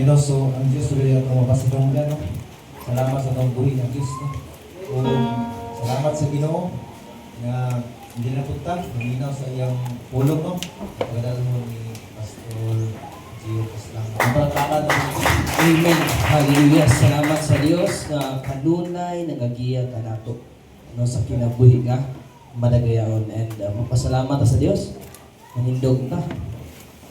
Amen, no? So, ang Diyos really atong mapasidunggan, no? Salamat sa atong buhi ng Diyos, no? O, salamat sa Ginoo nga hindi na punta, maminaw sa iyang pulong, no? Pagdalo ni Pastor Gio Caslang. Ang palakpakan, no? Amen. Hallelujah. Salamat sa Dios nga kanunay nagagiya kanato, no, sa kinabuhi nga madagayaon and magpasalamat ta sa Dios. Manindog ta.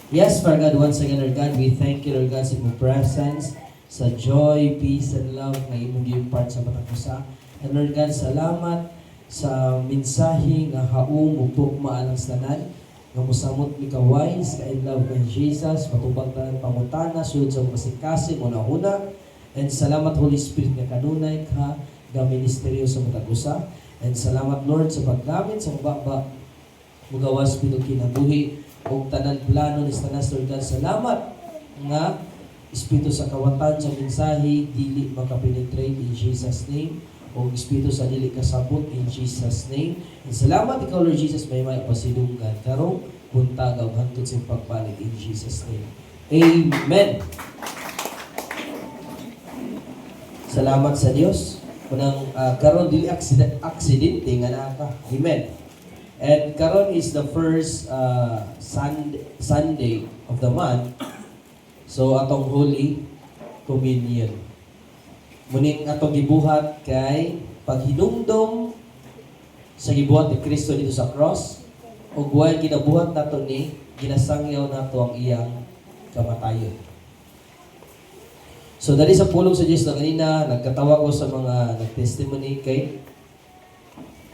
Yes, for God, once again, Lord God, we thank you, Lord God, sa imong presence, sa joy, peace, and love nga imong gi-impart sa matag usa. And Lord God, salamat sa mensahe nga haong mugtukma alang sa tanan, nga mosamot mi ka-wise, ka in love kay Jesus, matubag tanan pangutana, sulod sa kasing-kasing, una-una. And salamat, Holy Spirit, nga kanunay ka ga ministeryo sa matag usa. And salamat, Lord, sa paggamit sa mababa mugawas pito kinabuhi og tanan plano ni Satanas, Lord God. Salamat nga espiritu sa kawatan sa mensahe dili makapenetrate in Jesus' name, o espiritu sa dili kasabot in Jesus' name. And salamat ikaw, Lord Jesus, may pasidunggan karong buntag ug hangtod sa iyong pagbalik in Jesus' name. Amen. Salamat sa Dios. Kunang karon dili accident aksidente nga naa ka. Amen. And karon is the first Sunday of the month. So atong Holy Communion. Muning atong gibuhat kay paghinumdom sa gibuhat ni Kristo dito sa cross ug while ginabuhat nato ni, ginasangyaw nato ang iyang kamatayon. So dali sa pulong sa Diyos na kanina, nagkatawa ko sa mga nag-testimony kay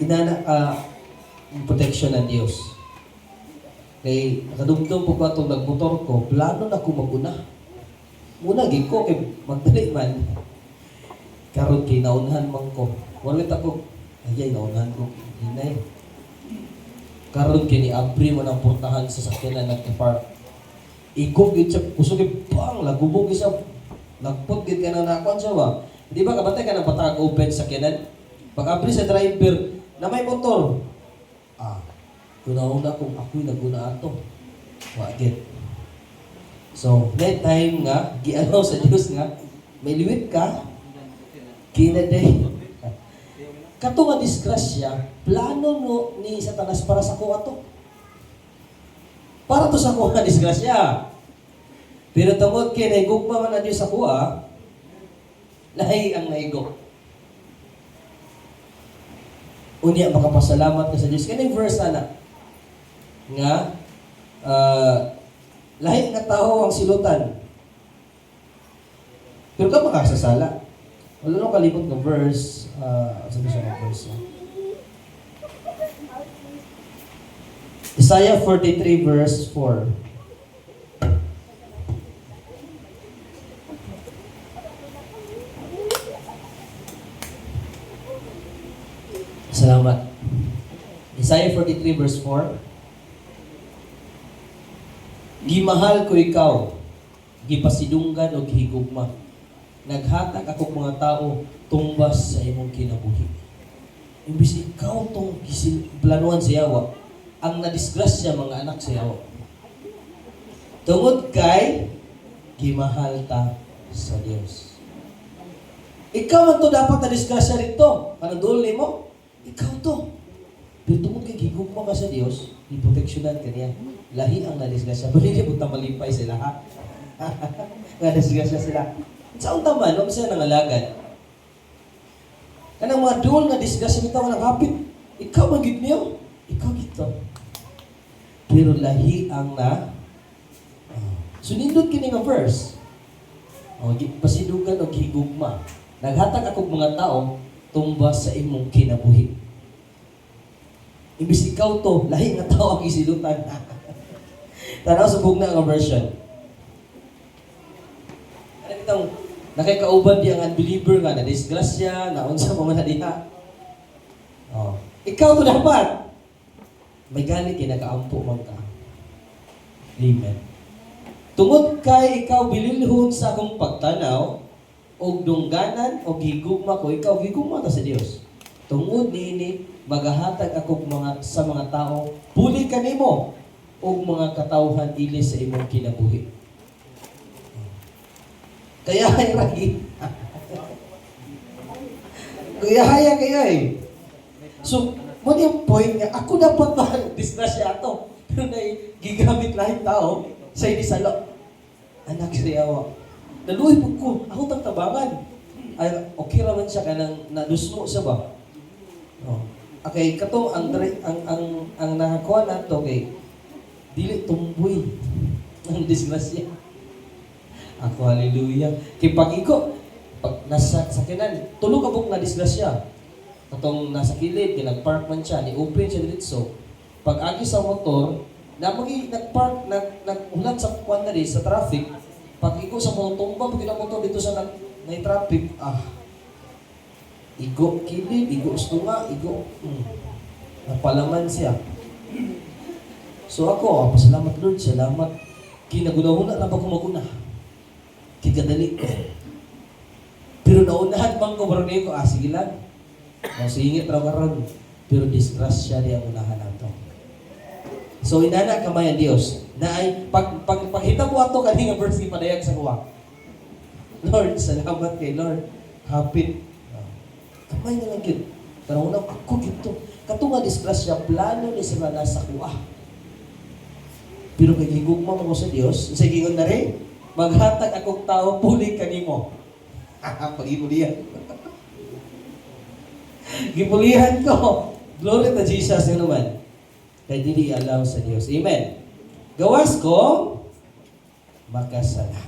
inana ka protection ng Diyos. Kay nakadumdum po ko atong nagmotor ko, plano na ko maguna. Muna gid ko kay magdali man. Karon kay naunhan man ko. Wala ta ko, ayay, naunhan ko hinay. Karon kay ni abri mo ng portahan sa sakyanan nagka-park. Igo gid siya, kusog gid bang lagubog gid siya. Lagpot gid ka na nakuan siya ba. Di ba kabantay ka ng patag open sa sakyanan? Pag abri sa driver na may motor, kuna-una kung ako'y naguna ato. Wa gid. So, that time nga, gialaw sa Dios nga, may liwit ka, kinaday. Kato nga disgrasya, plano no ni Satanas para sa kuha to. Para to sa kuha disgrasya. Pero tungod kay nahigugma man ang Diyos sa kuha, lahi ang naigo. Unya makapasalamat ka sa Diyos. Kaning verse ana nga lahi nga tao ang silutan. Pero ka makasasala. Wala nung kalimot nga verse, sabi siya nga verse. Ah? Isaiah 43 verse 4. Salamat. Isaiah 43 verse 4. Gimahal ko ikaw, gipasidunggan og higugma. Naghatag ako mga tao tumbas sa imong kinabuhi. Imbis ikaw tong planuan sa yawa, ang nadisgrasya mga anak sa yawa. Tungod kay gimahal ta sa Dios. Ikaw man to dapat na disgrasya rito. Kanang duol nimo, ikaw to. Pero tungod kay gigugma ka sa Dios, iproteksyonan ka niya. Lahi ang nadisgrasya. Pero hindi mo malipay sila, ha? Nga disgrasya sila. Sa unta man, huwag siya nangalagad. Kanang mga duol nga disgrasya bitaw nga hapit, ikaw man gid niyo. Ikaw gito. Pero lahi ang na. Ah. So nindot kini nga verse. Oh, pasidugan og higugma. Naghatag ako mga tao tumbas sa imong kinabuhi. Imbis ikaw to, lahi nga tao ang isilutan. Tanaw sa bugna nga version. Ano bitong nakikauban di ang unbeliever nga na disgrasya, na unsa pa man na diha. Oh. Ikaw to dapat. May gani kay nagaampo man ka. Amen. Tungod kay ikaw bililhon sa akong pagtanaw, og dungganan og higugma ko ikaw, gigugma ta sa Dios. Tungod niini magahatag ako mga sa mga tao puli kanimo og mga katawhan ili sa imong kinabuhi. Kaya ay ragi. Kaya haya kaya eh. So, mo yung point nga, ako dapat ba, disgrasya ato. Pero na gigamit lahat tao sa inisalo. Anak sa yawa. Naluhi po ko, ako tang tabangan. Ay, okay raman siya kanang nadusmo siya ba? Oh. Okay, kato ang ang ang ang nakakuha nato kay dili tumboy ang disgrasya. Ako, hallelujah. Kay pag iko, pag nasa sakinan, tulo ka buok na disgrasya. Katong nasa kilid, kay nag-park man siya, ni-open siya diretso. Pag agi sa motor, na magi nag-park, naghulat sa kuan na rin, sa traffic. Pag igo sa motor, tumba pag ang motor dito sa nag, na traffic, ah, igo kilid, igo stunga, igo, napalaman siya. So ako, ah, pasalamat Lord, salamat. Kinagunahuna na ba kumaguna? Kigadali ko. Pero naunahan bang ko, barang ko, ah, sige lang. O, singit raw karon. Pero disgrasya niya ang unahan nato. So inana kamay ang Dios na ay pag pag paghitabo ato kani nga verse gipadayag sa kuwa. Lord, salamat kay Lord. Hapit. Ah, kamay na lang gyud. Pero una ako gito. Kato nga disgrasya plano ni sila nasa kuwa. Pero kay gigugma mo ko sa Dios, sa gingon na rin, maghatag akong tao puli kanimo. Pag-ibulihan. Gipulihan ko. Glory to Jesus yun naman. Kay dili alaw sa Dios. Amen. Gawas ko makasala.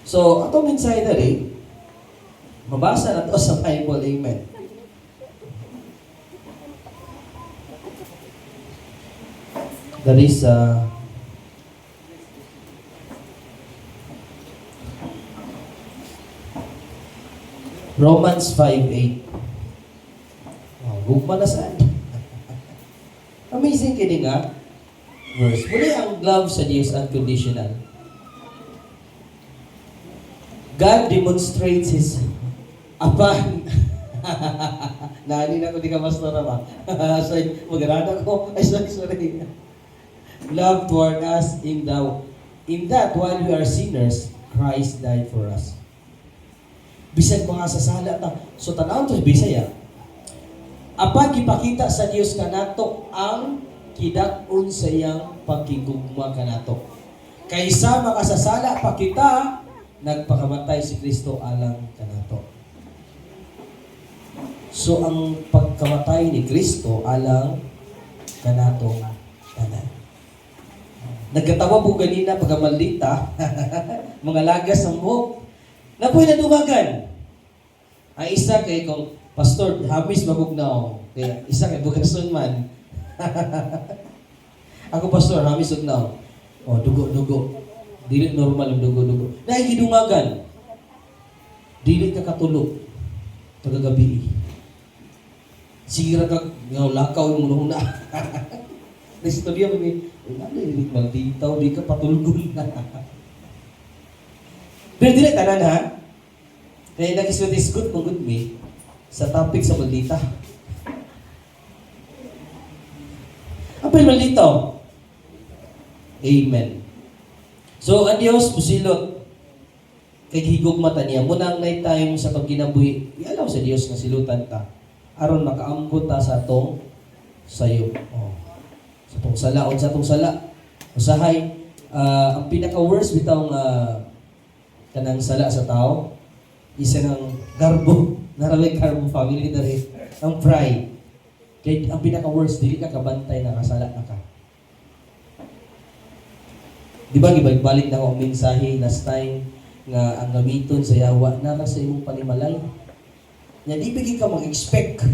So, atong mensahe dali, mabasa na to sa Bible. Amen. Dali sa Romans 5:8. Oh, gugma na saan? Amazing kini nga verse. Muli ang love sa Diyos unconditional. God demonstrates His apan. Naani na ko di ka pastor ba? Sorry, magrada ko. Ay, sorry, sorry. Love toward us in that while we are sinners, Christ died for us. Bisan mga sasala ta. So tan-awon to sa Bisaya. Apan gipakita sa Dios kanato ang kidak-on sa iyang pagkigugma kanato. Kaysa makasasala pa kita, nagpakamatay si Kristo alang kanato. So ang pagkamatay ni Kristo alang kanatong tanan. Nagkatawa po ganina pagkamalita, mga lagas ng buhok. Napoy nadungagan. Ang isa kay kung pastor hamis magugnaw. Kaya isa kay bugason man. Ako, pastor, hamis ugnaw. Oh, dugo dugo. Dili normal ang dugo dugo. Naigidungagan. Dili ka katulog. Tagagabi. Sige ra ka nga lakaw yung una. Naistorya mo ni, wala na dili malditaw, di ka patulgon na. Pero dili tanan ha. Kaya nag-isgot mo gud mi sa topic sa maldita. Apil maldito. Amen. So, ang Diyos, musilot. Kay gihigugma ta niya. Munang night time sa atong kinabuhi, ialaw sa Dios nga silutan ta. Aron makaambot ta sa atong sayo. Oh. Sa atong sala, o sa atong sala. Usahay, ah, ang pinaka-worst bitaw nga kanang sala sa tao, isa ng garbo. Naramay garbo family diri. Ang pride. Kay ang pinaka-worst, dili ka kabantay na kasala na ka. Di ba gibalik-balik na ako ang mensahe last time nga ang gamiton sa yawa nara sa imong panimalay. Nya di bigi ka mag-expect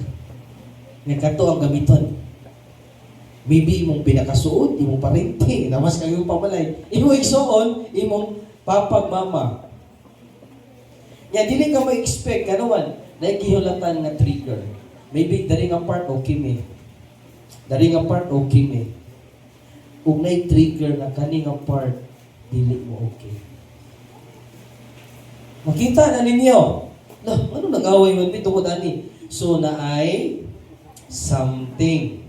nga kato ang gamiton. Maybe imong pinakasuod, imong parente, namas kang imong pamalay. Imong igsuon, imong papag mama. Nya dili ka ma-expect ano man, nagihulatan nga trigger. Maybe dari nga part okay mi. Dari nga part okay mi. Ug nay trigger nga kani nga part dili mo okay. Makita na ninyo. Na, ano nag-away man dito ko dani? So na ay something.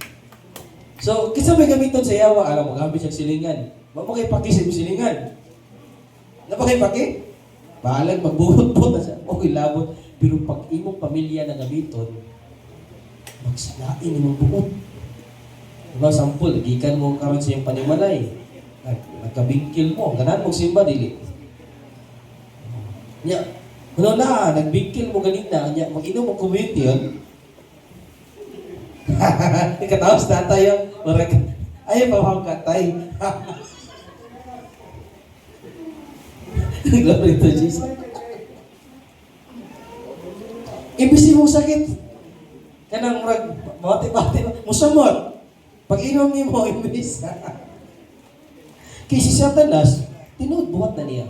So, kinsa may gamiton sa yawa, alam mo, gamit siya silingan. Wa mo kay pakisip silingan. Lapay paki. Bahalag magbuot-buot na siya. Okay, labot. Pero pag imong pamilya na gamiton, magsalain imong buot. Diba, sampol, gikan mo karon sa iyong panimalay. Nagkabingkil mo, ganahan mo simba, dili. Nya, ano na, nagbingkil mo ganina, nya, mag-inom mo community yun. Ikatawas na tayo. Marag, ay, pamang katay. Glory to Jesus. Imbis mong sakit, kanang murag, bati-bati, musamot. Pag inom nimo imbis. Kay si Satanas, tinuod buhat na niya.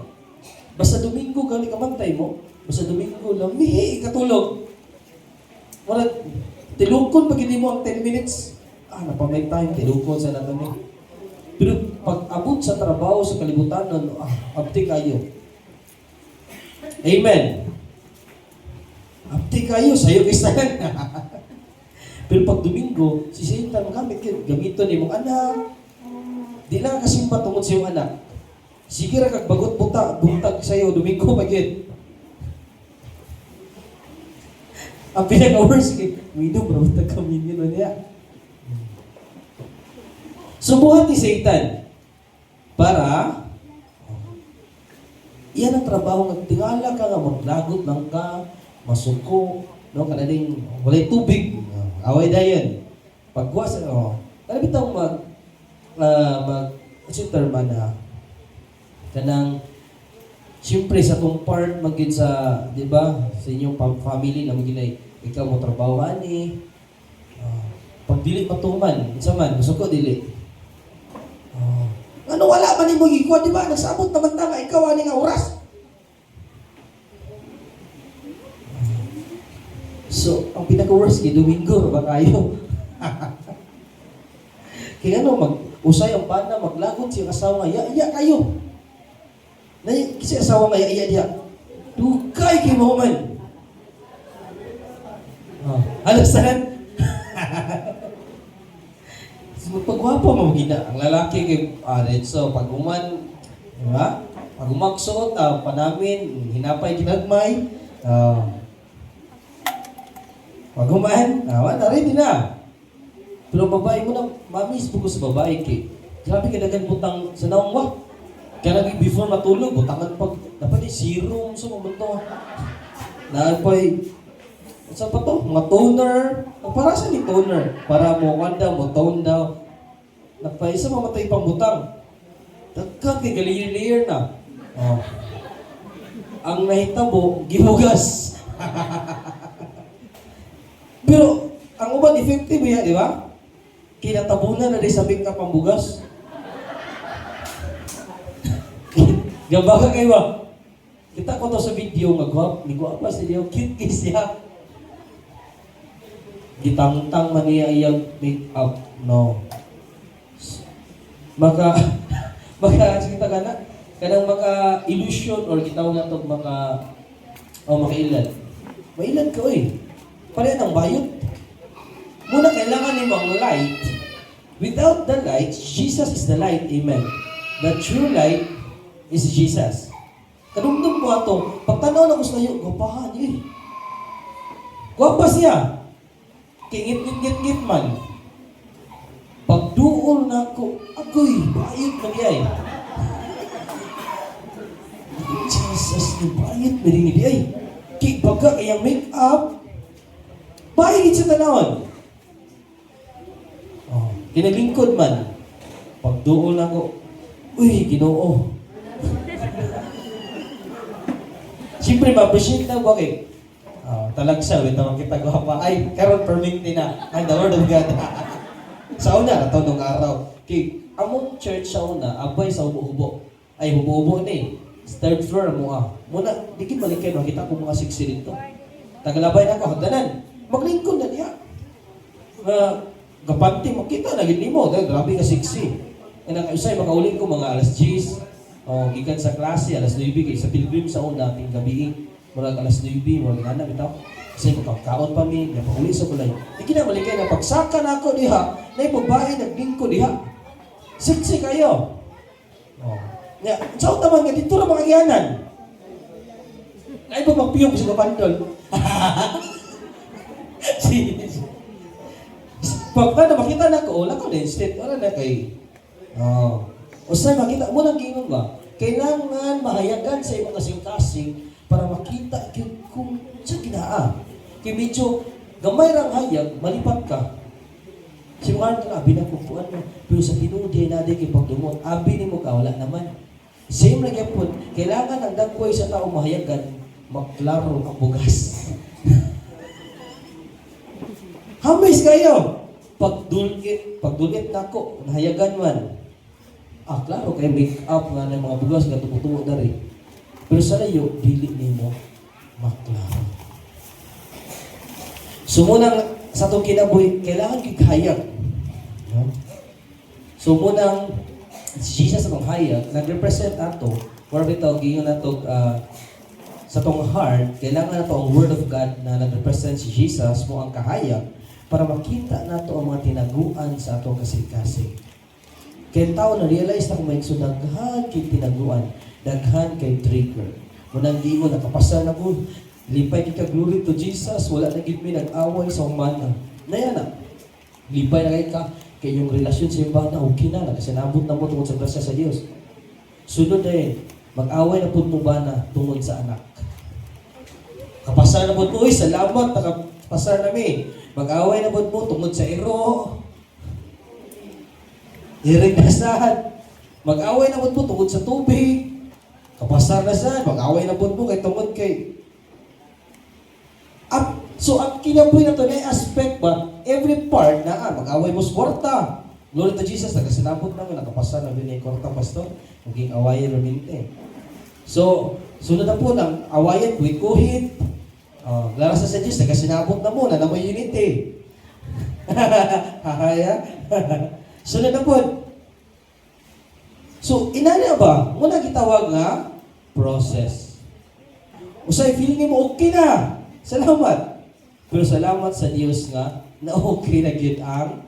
Basta Domingo gali kamantay mo, basta Domingo lami katulog. Murag tilukon pag hindi mo ang 10 minutes. Ah, napamay time, tilukon sa nato ni. Pero pag abot sa trabaho sa kalibutan nun, ah, abti kayo. Amen. Abti kayo, sayo kisan. Pero pag Domingo, si Satan magamit kayo. Gamiton ni mong anak. Di lang kasimba tungod sa iyong anak. Sige ra kag bagot buta, buntag sa'yo, Domingo pa gyud. Ang pinaka-worst kay, minum ra buntag kami niyo niya. Subuhan ni Satan para iyan ang trabaho nga tingala ka nga maglagot lang ka, masuko, no, kana ding walay tubig, away dayon. Pagwa sa oh, kana bitaw mag mag kasi term na kanang siyempre sa atong part magid sa, di ba, sa inyong family na maginay ikaw mo trabaho ani, pag dili matuman unsa man musuko dili, ano wala man nimo gikuha, di ba, nagsabot naman ta nga ikaw ani nga oras. So ang pinaka worst kay Domingo ra ba kayo. Kaya ano mag usay ang pana maglagot siya asawa nga ya ya kayo. Nay kasi asawa nga ya ya diha. Dugay kay mo man. Oh, alasan. Pagwapo mo gina ang lalaki kay so pag human, di ba? Pag umaksuot, panamin, hinapay ginagmay. Pag human, wala ready na. Pero babae mo na, mamiss ko sa babae kay. Grabe ka dagan butang sa naong wa. Kaya lagi before matulog, butangan pag, dapat di serum sa mga Napay, sa pa to? Mga toner. Para sa ni toner? Para mo kwan daw, mo tone daw. Napay isa mamatay pang butang. Daghan kay layer-layer na. Oh. Ang nahitabo, gihugas. Pero ang uban effective ya, di ba? Kinatabunan na di sa makeup ang bugas. Gaba ka kayo ba? Kita ko to sa video nga gwap, ni gwapa siya, cute kay siya. Gitangtang man niya iyang make-up, no. Maka maka kita kana kanang maka illusion or gitawag nato maka oh makailad. Mailad ka oy. Pareha ng bayot. Muna kailangan nimo ang light. Without the light, Jesus is the light. Amen. The true light is Jesus. Kadumdum ko ato, pagtanaw na ko sa layo, gwapahan eh. Gwapa siya. Kay ngit ngit ngit man. Pagduol na ako, agoy, bayot man diay. Jesus, ni bayot man ni diay. Kay baga kayang make-up, bayot sa tanawon. Oh, kinaglingkod man. Pagduol na ako, uy, Ginoo. Siyempre, ma-appreciate na bakit? Oh, talagsa, wait naman kita gwapa. Ay, karon permanente na. Ay, the word of God. Sa una, kato nung araw. Kay, among church sa una, abay sa hubo-hubo. Ay, hubo-hubo na eh. Sa third floor mo ah. Muna, di kin balik kayo, makita ko mga sexy dito. Tagalabay na ako, hagdanan. Maglingkod na niya. Nga, gapanti, makita na gid nimo. Dahil grabe ka sexy. Kaya usay, makaulit ko mga alas 10. O, gikan sa klase, alas 9, kay sa Pilgrim sa una, ting gabi, murag alas 9, murag ana bitaw. Kasi magkakaon pa mi, napauli sa balay. Di kinabalik kay nga pagsaka na ako diha, na babae naglingkod diha. Sexy kayo. Oh. Nga, sa man nga dito ra makagianan. Ay ba magpiyong sa kapandol? Si pagka na makita na ko, wala ko din state, wala na kay. Oh. Usay makita mo nang gingon ba? Kailangan mahayagan sa imong kasing-kasing para makita gyud kung sa ginaa. Kay medyo gamay rang hayag, malipat ka. Si mga na abi na kung ano, pero sa tinuod di na di kay pagdumot, abi nimo ka wala naman. Same lang gyapon, kailangan ang dagway sa tao mahayagan, maklaro ang bugas. Hamis kayo. Pagdulit, pagdulit nako, nahayagan man. Ah, klaro kay make up nga ng mga bugas nga tubo-tubo dari. Pero sa layo, dili nimo maklaro. So munang sa atong kinabuhi, kailangan gyud hayag. No? So munang si Jesus atong hayag, nag-represent ato, or bitaw giingon nato sa atong heart, kailangan nato ang Word of God na nag-represent si Jesus mo ang kahayag para makita nato ang mga tinaguan sa atong kasing-kasing. Kaya tao na realize na kung may so daghan kay tinaguan, daghan kay trigger. Munang giingon nakapasar na ko, lipay kay ka, glory to Jesus, wala na gid mi nag-away sa humana. Naya na. Lipay na kay ka kay yung relasyon sa iyong bana okay na, nakasinabot na mo tungod sa grasya sa Dios. Sunod din, mag-away na pud mo bana tungod sa anak. Kapasar na pud mo, uy, salamat, nakapasar na mi. Mag-away na pud mo tungod sa iro. Irignasan. Mag-away na pud mo tungod sa tubig. Kapasar na sad, mag-away na pud mo kay tungod kay. Up, so ang kinabuhi na to na aspect ba, every part na mag-away mo sa kwarta. Glory to Jesus, nagasinabot na mo, nakapasar na din yung kwarta, pastor. Maging awayan raminte. So, sunod na po ng awayan, kuhit-kuhit. Lara sa Diyos, nagasinabot na mo, na naman unity. Hahaya. Sunod na po. So, inana ba? Muna gitawag nga process. Usay feeling mo okay na. Salamat. Pero salamat sa Dios nga na okay na gyud ang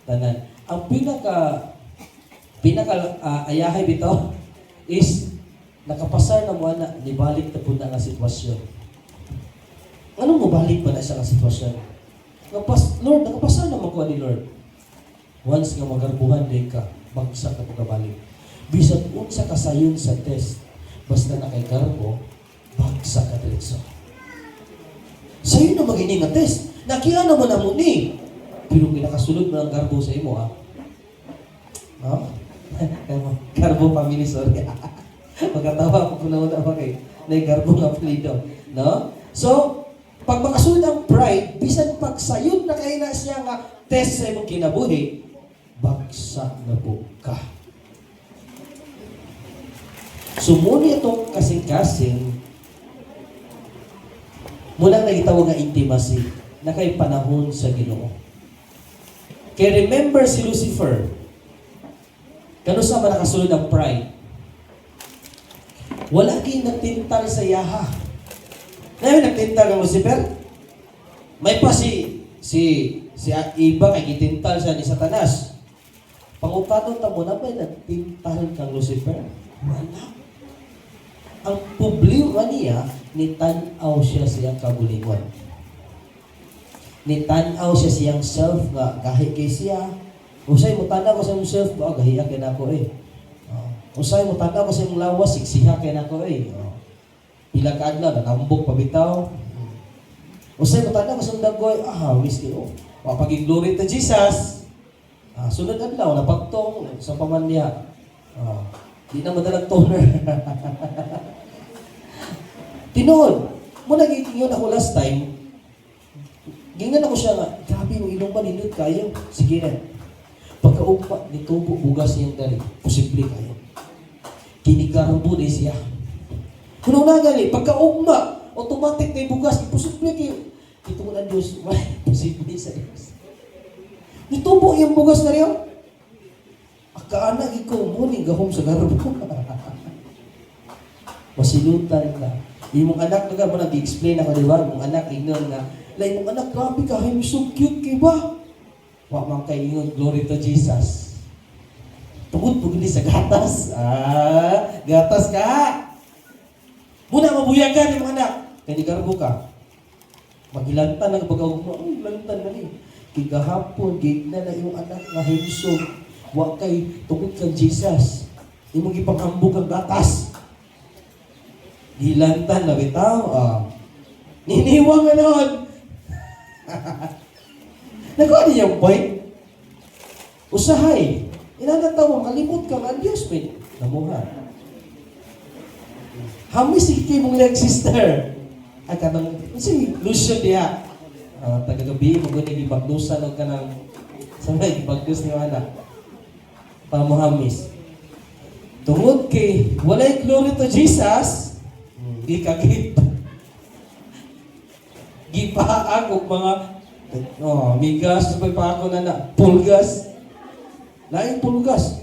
tanan. Ang pinaka pinaka ayahay bitaw is nakapasar na mo na nibalik na pud na nga sitwasyon. Anong mobalik pa na siya nga sitwasyon? Nga Lord, nakapasar naman ko ni Lord. Once nga magarbuhan din ka, bagsak na pagkabalik. Bisan unsa kasayon sa test, basta na kay garbo, bagsak ka diretso. Sayo na magini nga test. Nakiha naman na mo ni. Pero kinakasulod mo ang garbo sa imo, ah. No? Garbo family, sorry. Magkatawa ko kung nauna pa kay na garbo nga apelyido. No? So, pag makasulod ang pride, bisan pag sayon na kay na siya nga test sa imong kinabuhi, bagsak na po ka. So, muna itong kasing-kasing, munang nagitawag nga intimacy na kay panahon sa Ginoo. Kay remember si Lucifer, kano sa man nakasulod ang pride? Wala gyud nagtintal sa yaha. Ngayon nagtintal ang Lucifer? May pa si si si Iba kay gitintal siya ni Satanas. Pangukaton ta mo na ba nagtintal kang Lucifer? Wala. Ang problema niya, nitan-aw siya siyang kagulingon. Nitan-aw siya siyang self nga gahi kay siya. Usay mo tanaw ko sa imong self ba gahiya kay nako eh. Oh. Usay mo tanaw ko sa imong lawas siksiha kay nako eh. Oh. Pila ka adlaw nanambok pa bitaw. Usay mo tanaw ko sa imong daggoy, miski oh. Wa paging glory to Jesus. Ah, sunod adlaw napagtong sa paman niya. Oh. Di na madalag toner. Tinuod, mo nagiging ako last time, gingan ako siya nga, grabe yung ilong ba nindot kayo? Sige na. Pagkaugpa, nitubo bugas niyang dali. Posible kayo. Kinigarbo ni siya. Kung na gali, pagkaugma, automatic na bugas, imposible kayo. Ito mo ng Diyos, wala, posible sa Diyos. Nitubo yung bugas na riyo. Akaana ikaw mo ni gahom sa garbo. Masilutan ka. Imong anak na mo nag-explain ako, di ba? Imong anak ingnon nga, la imong anak grabe ka, hey, so cute kay ba? Wa man kay ingon glory to Jesus. Tungod po gini sa gatas. Ah, gatas ka. Muna mabuyagan yung anak. Kaya ni garbo ka. Magilantan ang pagkaugma mo. Ay, lantan na ni. Kigahapon, gigna na yung anak nga himsog. Wa kay tungod kang Jesus. Imong gipanghambog ang gatas. Gilantan na bitaw. Ah. Niniwang nga noon. Nakuha niya yung point? Usahay. Inanataw mo, kalimot ka nga, Diyos may namuha. Hamis kay mong leg sister. Ay kanang si Lucio diha. Ah, tagagabi mo gani gibagdusan og kanang sa may gibagdus ni anak. Para mo hamis. Tungod kay walay glory to Jesus, gikagit. Gipaak og mga oh, migas pa pa ako na na pulgas. Laing pulgas.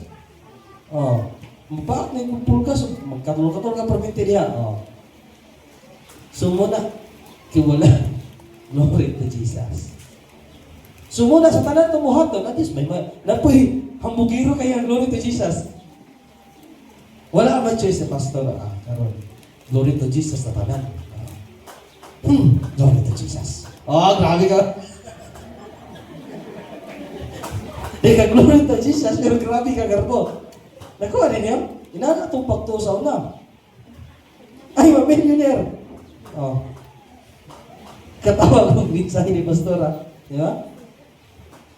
Oh, mapaak na yung pulgas, magkatulog-katulog ka perminti diha. Oh. So muna, kay wala glory to Jesus. So muna sa tanan tumuhaton, at least may napoy hambugiro kay ang glory to Jesus. Wala man choice sa pastor ah, karon. Glory to Jesus sa tanan. Ah. Glory to Jesus. Oh, grabe ka. Di ka glory to Jesus, pero grabe ka garbo. Nakuha ninyo? Inana itong pagtuo sa una. Ay, ma-millionaire. Oh. Katawa kong mensahe ni Pastora. Di ba?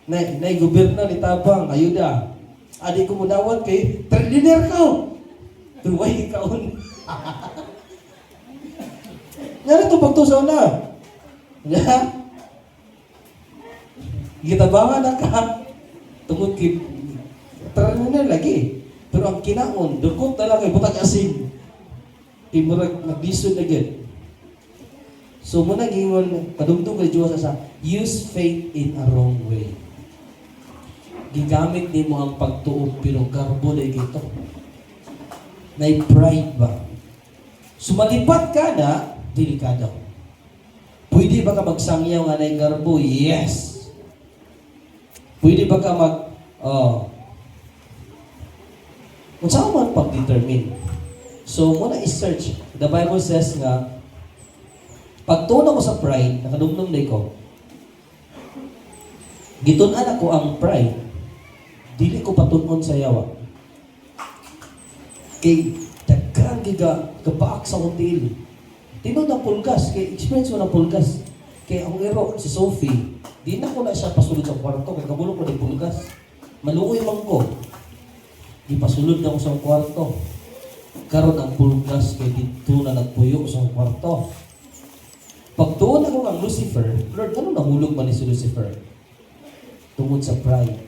Na, na gobyerno ni Tabang, ayuda. Adi ko mudawat kay trillionaire ko. Tuway kaon. Nga itong pagtuo sa una. Di ba? Gitabangan na ka. Tungod kay trillionaire lagi. Pero ang kinaon, dukot na lang kay butag asin. Kay murag naglisod na gyud. So muna gingon kadumdum kay Dios sa use faith in a wrong way. Gigamit nimo ang pagtuo pero garbo na ito. Nay pride ba? Sumalipat ka na, delikado. Pwede ba ka magsangyaw nga nay garbo? Yes. Pwede ba ka mag oh, kung saan man pag-determine. So, muna i-search. The Bible says nga, pagtuon ako sa pride, nakadumdum na ko, gitun-an ako ang pride, dili ko patun-on sa yawa. Kay daghan giga kapaak sa akong tiil. Tinuod ang pulgas, kay experience ko ng pulgas. Kay ang ero, si Sophie, di na ko na siya pasulod sa kwarto, kay kabulo ko ng pulgas. Maluoy man ko. Di pasulod na ako sa kwarto. Karon ang pulgas kay dito na nagpuyo sa kwarto. Pagtuon ako kang Lucifer, Lord, ano nahulog man ni si Lucifer? Tungod sa pride.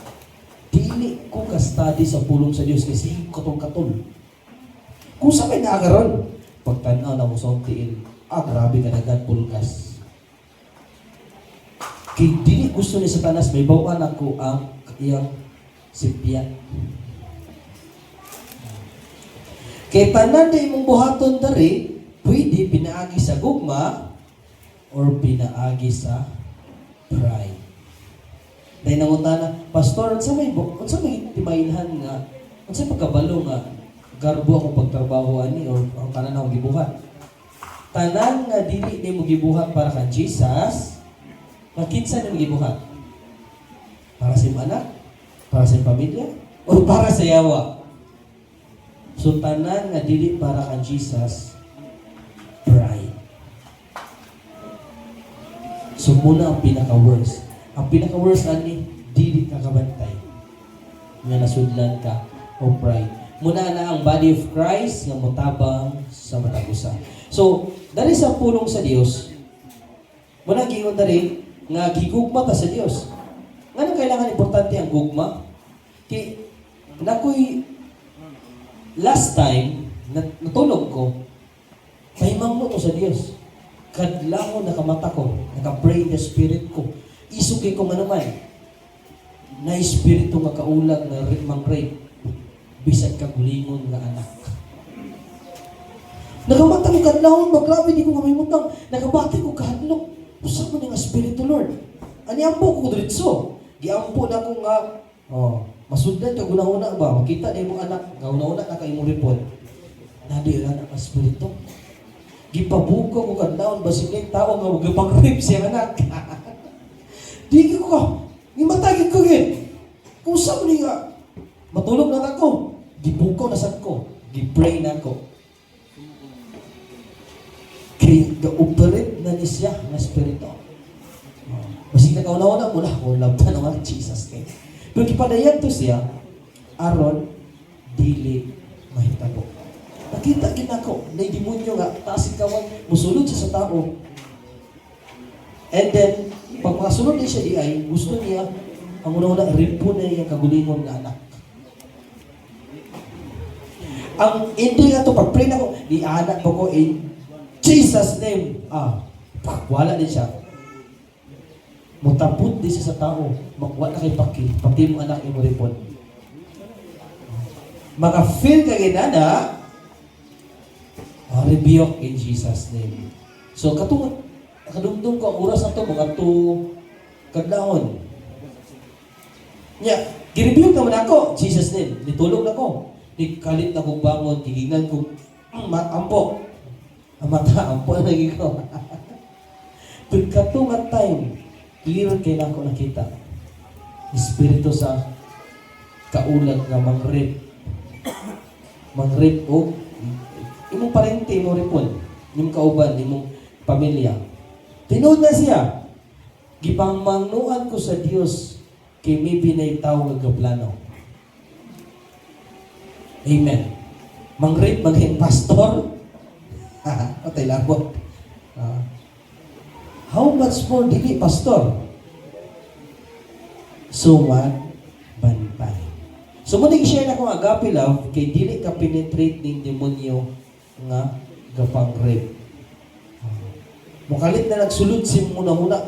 Dili ko ka-study sa pulong sa Dios kasi katol-katol. Kung sa may naakaroon, pagtanaw na ko sa akong tiil, ah, grabe ka daghan pulgas. Kay dili gusto ni Satanas, may bawaan ako ang iyang sipya. Kay tanan na imong buhaton dari, pwede pinaagi sa gugma or pinaagi sa pride. Dahil nangutana, "Pastor, unsa may timailhan nga, unsa pagkabalo nga garbo ako pagtrabaho ani or ang tanan akong gibuhat?" Tanan nga dili nimo gibuhat para kang Jesus, makinsa nimo gibuhat? Para sa imong anak? Para sa imong pamilya? O para sa yawa? So tanan nga dili para kang Jesus, pride. So muna ang pinaka-worst. Ang pinaka-worst ani, dili ka kabantay. Nga nasudlan ka o pride. Muna na ang body of Christ nga motabang sa matag usa. So, dali sa pulong sa Dios, muna gingon dali nga gigugma ta sa Dios. Ngano kailangan importante ang gugma? Kay nakoy last time natulog ko, pahimangno ko sa Dios. Kadlawon nakamata ko, naka-pray in the spirit ko. Isog kay ko nga naman. Na espiritu nga kaulag nga mang rape bisag kagulingon nga anak. Nakamata ko kadlawon ba, grabe, di ko kamimutang. Nakabati ko kahadlok. Usa man nga espiritu, Lord? Ani ampo ko diretso. Giampo na ko nga oh. Masudlan ka guna-una ba? Makita na imong anak, nga una-una na ka imong report. Nadi lang ang espiritu. Gipabuko ko kadlawon basin kay tao nga gipang-rape siyang anak. Di ko ka. Gimatagid ko gid. Kung sa ni nga matulog na ako, gibuko na sad ko, gi-pray na ako. Kay ga-operate na ni siya nga espiritu. Oh. Basig nakauna-una mo na, kung labtan naman Jesus kay. Pero gipadayag to siya, aron dili mahitabo. Nakita gid nako, na demonyo nga taas kawan, musulod siya sa tao. And then, pag makasulod niya siya di ay, gusto niya, ang una-una, ripo na iya kagulingon nga anak. Ang ending ato, pag pray na ko, di anak ba ko in Jesus name. Ah, pak, wala din siya. Mutapot din siya sa tao. Makuha na kay paki, pati mo anak imo ripon. Maka-feel ka ginana, ah, rebuke in Jesus name. So katong kadumdum ko ang oras na to, mga 2 kadlawon. Nya, gi-rebuke naman ako, Jesus name. Nitulog na ko. Ni kalit na kong bangon, gigingnan ko, ampo. Ang mata, ampo na lagi ko. Pero kato nga time, clear kay na ako nakita. Espiritu sa kaulag nga mang-rape. Mang-rape og imong parente, imong ripon, imong kauban, imong pamilya. Tinuod na siya. Gipangmangnuan ko sa Dios kay maybe na tao nga gaplano. Amen. Mang-rape maging pastor. Patay labot. Ah. How much more dili pastor? So bantay. So mo share na akong agape love kay dili ka penetrate ning demonyo nga gapang rape. Ah. Mukalit na nagsulod si muna-muna.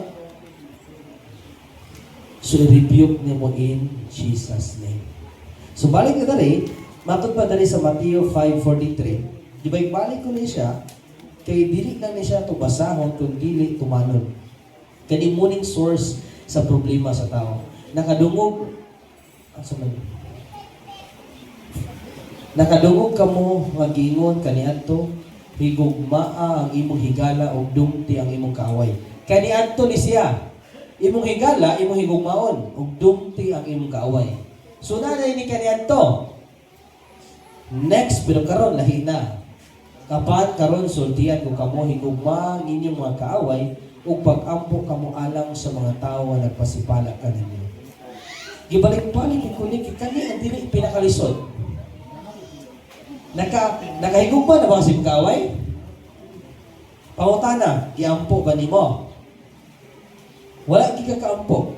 So i-rebuke nimo in Jesus name. So balik na dali, matod pa dali sa Matthew 5:43. Di ba balik ko ni siya kay dili lang ni siya to basahon kung dili tumanon. Kani muning source sa problema sa tao. Nakadungog asa man? Nakadungog kamo nga giingon kaniadto, "Higugmaa ang imong higala ug dumti ang imong kaaway." Kaniadto ni siya. Imong higala, imong higugmaon ug dumti ang imong kaaway. So nanay ni kaniadto. Next, pero karon lahi na. Kapan karon sultian ko kamo, higugma ang inyong mga kaaway ug pag-ampo kamo alang sa mga tawo nga nagpasipala kaninyo. Gibalik-balik ko ni kani ang dili pinakalisod. Nakahigugma na ba si kaaway? Pangutana, giampo ba nimo? Wala gi ka kaampo.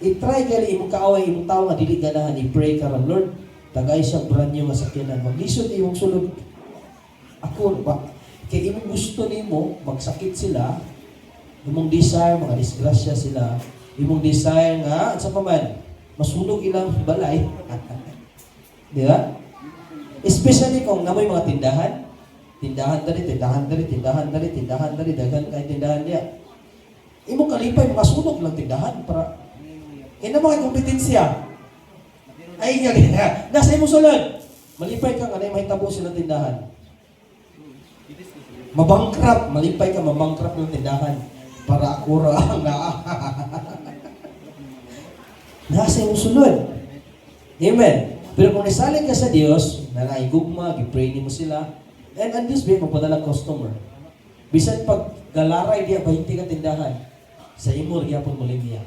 I-try gali imong kaaway, imong tao nga dili ganahan, i-pray ka ron, "Lord, tagay siya brand new nga sakyanan. Maglisod imong sulod." Ako ba kay imong gusto nimo magsakit sila, imong desire mga disgrasya sila, imong desire nga sa pa man masunog ilang balay. Di ba? Especially kung namoy mga tindahan, tindahan dali, tindahan dali, tindahan dali, tindahan dali, daghan kay tindahan diya. Imong kalipay masunog lang tindahan para kay na mga kompetensya. Ay nga nasa imong sulod. Malipay ka nga na mahitabo silang tindahan. Mabangkrap, malipay ka mabangkrap ng tindahan para ako ra ang naa. Nasa imong sulod. Amen. Pero kung nisalig ka sa Dios, na naigugma, gi-pray nimo sila, and ang Dios ba magpadala customer. Bisan pag galaray diya 20 ka tindahan, sa imo gyapon mo linya.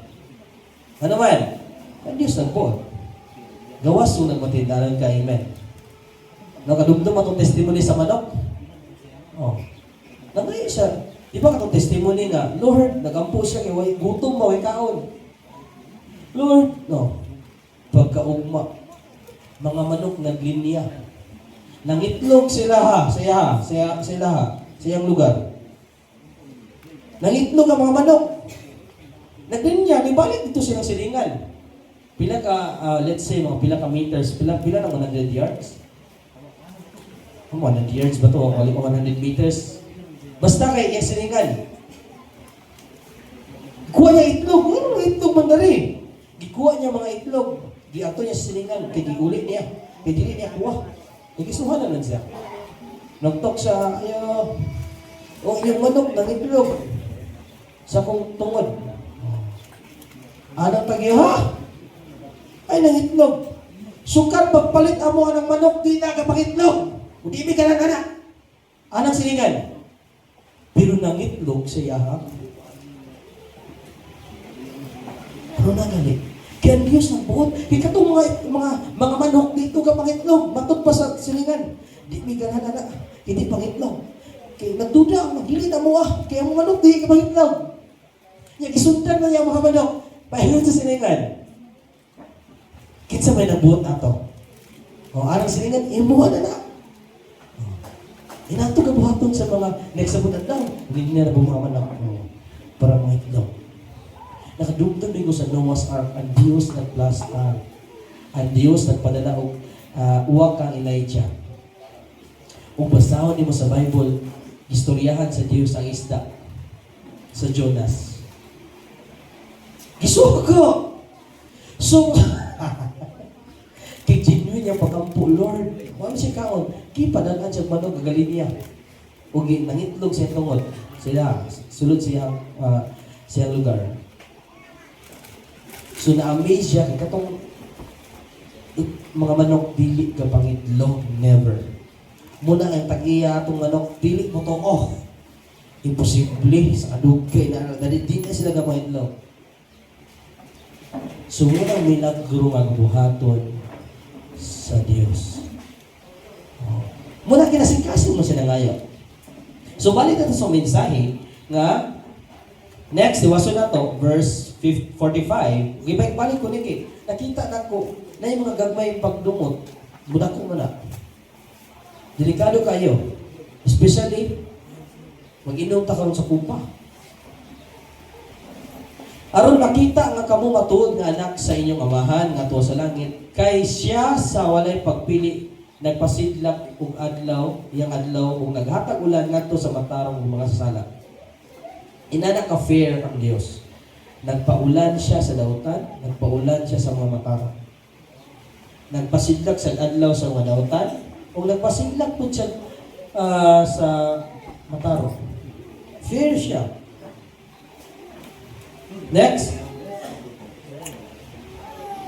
Ano man? Ang Dios nagbuot. Gawas kung nagmatindahan ka, amen. Nakadumdum atong testimony sa manok. Oh. Nangayo siya. Di ba katong testimony nga, "Lord," nagampo siya kay way gutom ba, way kaon. "Lord," no. Pagkaugma, mga manok naglinya. Nangitlog sila ha, siya ha, siya, sila ha, sa iyang lugar. Nangitlog ang mga manok. Naglinya, nibalik dito silang silingan. Pila ka, let's say, mga pila ka meters, pila, pila ng 100 yards? Oh, 100 yards ba to? Wali ko 100 meters. Basta kay iyang silingan. Kuha niya itlog. Ano mga itlog man dari? Gikuha niya mga itlog. Giadto niya sa silingan kay giuli niya. Kay dili niya kuha. Kay gisuhan na lang siya. Nagtok siya, ayo. O iyong manok nangitlog sa kong tungod. Anang tag-iya, ha? Ay, nangitlog. Sukad pagpalit amo anang manok, di na kapangitlog. Ug di ka lang ana. Anang silingan. Pero nangitlog sa iyahang. Ano na gali? Kaya ang Diyos ng buot. Kaya katong mga manok dito ka pangitlog. Matod pa sa silingan. Di mi ganahan ana. Hindi pangitlog. Kaya nagduda ang magdili na mo ah. Kaya ang manok di ka pangitlog. Nya gisundan man niya ang mga manok. Pahingon sa silingan. Kinsa may nagbuot ato? O anang silingan, imuha na na. O, inato ka buhaton sa mga next sa adlaw. Hindi na bumaman ako para mga itlog. Nakadumdum din ko sa Noah's Ark, ang Diyos nagplastar. Ang Diyos nagpadala og uwak kang Elijah. Ug basahon nimo sa Bible, istoryahan sa Diyos ang isda sa Jonas. Gisugo! So, kay genuine yung pagampo, Lord, wala siya kaon. Ki padalan siya manok gagalin niya. Ug nangitlog sa tungod. Sila, sulod siyang lugar. So na-amaze siya kay katong mga manok dili ka pangitlog, never. Muna ang tag-iya atong manok dili mo to oh. Imposible sa kadugay na dali di na sila gapangitlog. So muna ang milagro nga buhaton sa Dios. Oh. Muna kinasingkaso mo siya ngayon. So balik na to sa mensahe nga next, iwaso na to, verse 45. Gibalik balik ko ni kay nakita na ko na yung mga gagmay pagdumot, mudako mo na. Delikado kayo. Especially, mag-inom ta karon sa kupa. Aron makita nga kamo matuod nga anak sa inyong amahan nga tuwa sa langit, kay siya sa walay pagpili nagpasidlak og adlaw, iyang adlaw ug naghatag ulan ngadto sa matarong ug mga sasala. Inana ka fair ang Dios. Nagpaulan siya sa dautan, nagpaulan siya sa mga matarong. Nagpasidlak sa adlaw sa mga dautan, ug nagpasidlak pud siya sa matarong. Fair siya. Next.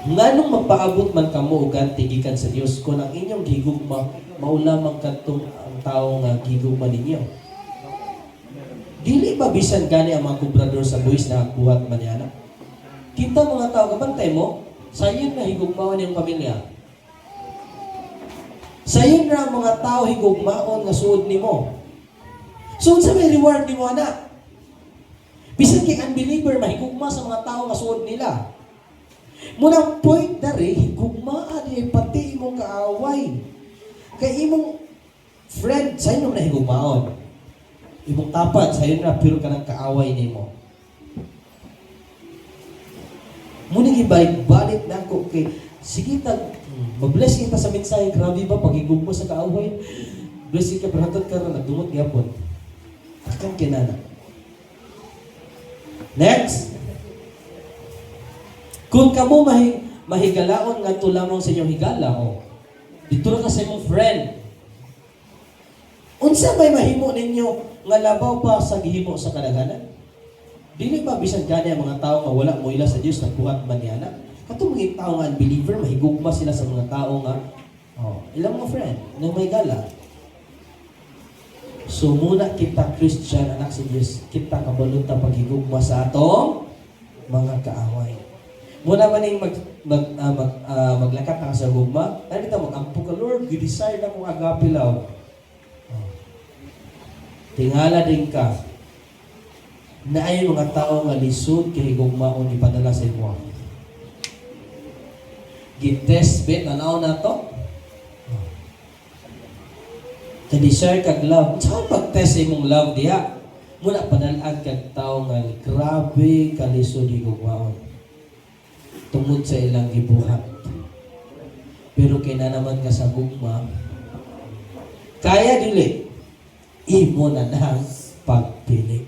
Nganong magpaabot man kamo og ganti gikan sa Dios kung ang inyong gigugma mao lamang kadtong ang tawo nga gigugma ninyo? Dili ba bisan gani ang mga kubrador sa buwis na buhat man niya? Kita mga tao kabantay mo, sayon na higugmaon yung pamilya. Sayon na ang mga tao higugmaon nga suod nimo. So unsa may reward nimo ana? Bisan kay unbeliever mahigugma sa mga tao nga suod nila. Munang point diri, higugmaa di pati imong kaaway. Kay imong friend sa inyo na higugmaon. Imong tapad sayo na pero kanang kaaway nimo. Muna gibalik-balik nako kay sige tag mabless kita sa mensahe, grabe ba pagigugma sa kaaway. Bless ka pero hantod karon nagdumot gyapon. Akang kinana. Next. Kung kamo mahigalaon ngadto lamang sa inyong higala, oh, dito ra ka sa imong friend. Unsa may mahimo ninyo nga labaw pa sa gihimo sa kadaghanan? Dili ba bisan gani ang mga tao nga wala moila sa Dios nagbuhat man niya na? Katong mga tao nga unbeliever mahigugma sila sa mga tao nga oh, ilang mga friend nang may gala. So muna kita Christian anak sa Dios, kita kabalon ta paghigugma sa atong mga kaaway. Muna man ning mag mag ah, mag ah, maglakat ka sa gugma, ano kita magampo ka, Lord, gi-desire na kong agape love. Oh. Tingala din ka na ay mga tao nga lisod kay higugmaon ipadala sa imo. Gitest bet tanaw na to. Oh. Ka-desire kag love. Saan pag-test sa imong love diha? Muna padalaan kag tao nga grabe kalisod higugmaon tungod sa ilang gibuhat. Pero kina naman ka sa gugma, kaya dili, imo na lang pagpili.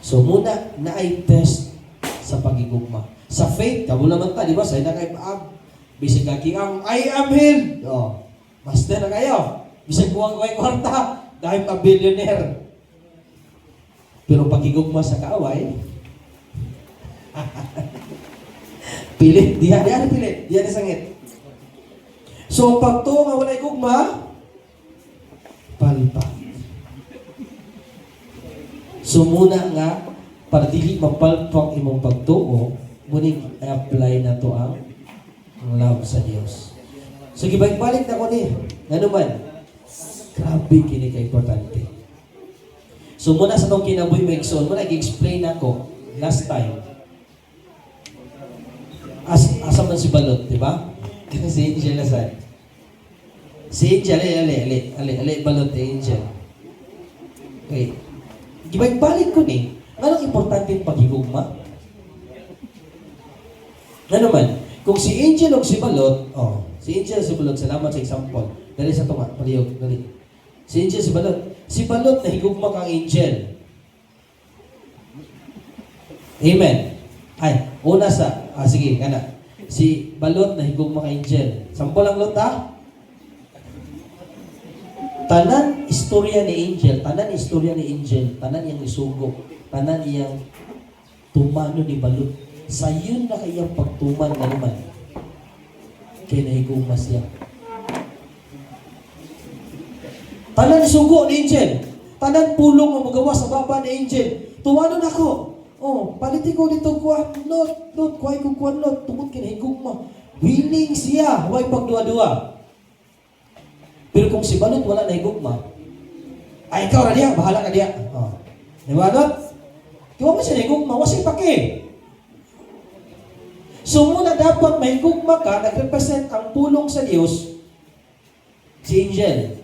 So muna na ay test sa pagigugma. Sa faith, kabalo man ta, di ba? Sa na kay paab. Bisag kaki ang "I am healed." Oh. Master na kayo. Bisag kuwang kuwang kwarta dahil pa billionaire. Pero pagigugma sa kaaway, pilit, diha, diha na pilit, diha na sangit. So, ang pagtuo nga walay gugma, palpak. So muna nga, para dili mapalpak imong pagtuo, muning apply na to ang love sa Dios. So gibalik-balik na ko ni, ngano man, grabe kini ka importante. So muna sa tong kinabuhi, mga igsoon, muna gi-explain ako last time. Asa man si Balot, di ba? Si Angel asan? Si Angel, ali, ali, ali, ali, ali, Balot, eh, Angel. Okay. Gibalik-balik ko ni, nganong importante yung paghigugma? Ngano man, kung si Angel o si Balot, oh, si Angel, si Balot, salamat sa example. Dali sa tunga, palihog, dali. Si Angel, si Balot. Si Balot, nahigugma kang Angel. Amen. Ay, una sa, sige, kana. Si Balot, nahigugma kang Angel. Sample lang, Lot, ha? Tanan istorya ni Angel, tanan istorya ni Angel, tanan iyang isugo, tanan iyang tumano ni Balot. Sayon na kayang pagtuman na naman. Kay nahigugma siya. Tanan sugo ni Angel. Tanan pulong nga magawa sa baba ni Angel. Tuwanon ako. Oh, paliti ko dito kuan lot, lot, kuhay ko kuan lot, tungod kay nahigugma. Willing siya, way pagduwa-duwa. Pero kung si Balot wala nahigugma, ay, ikaw ra diya, bahala ka diya. Oh. Di ba, Lot? Di ba mo siya nahigugma, wa siya pake. So muna dapat mahigugma ka, nagrepresent ang pulong sa Dios, si Angel.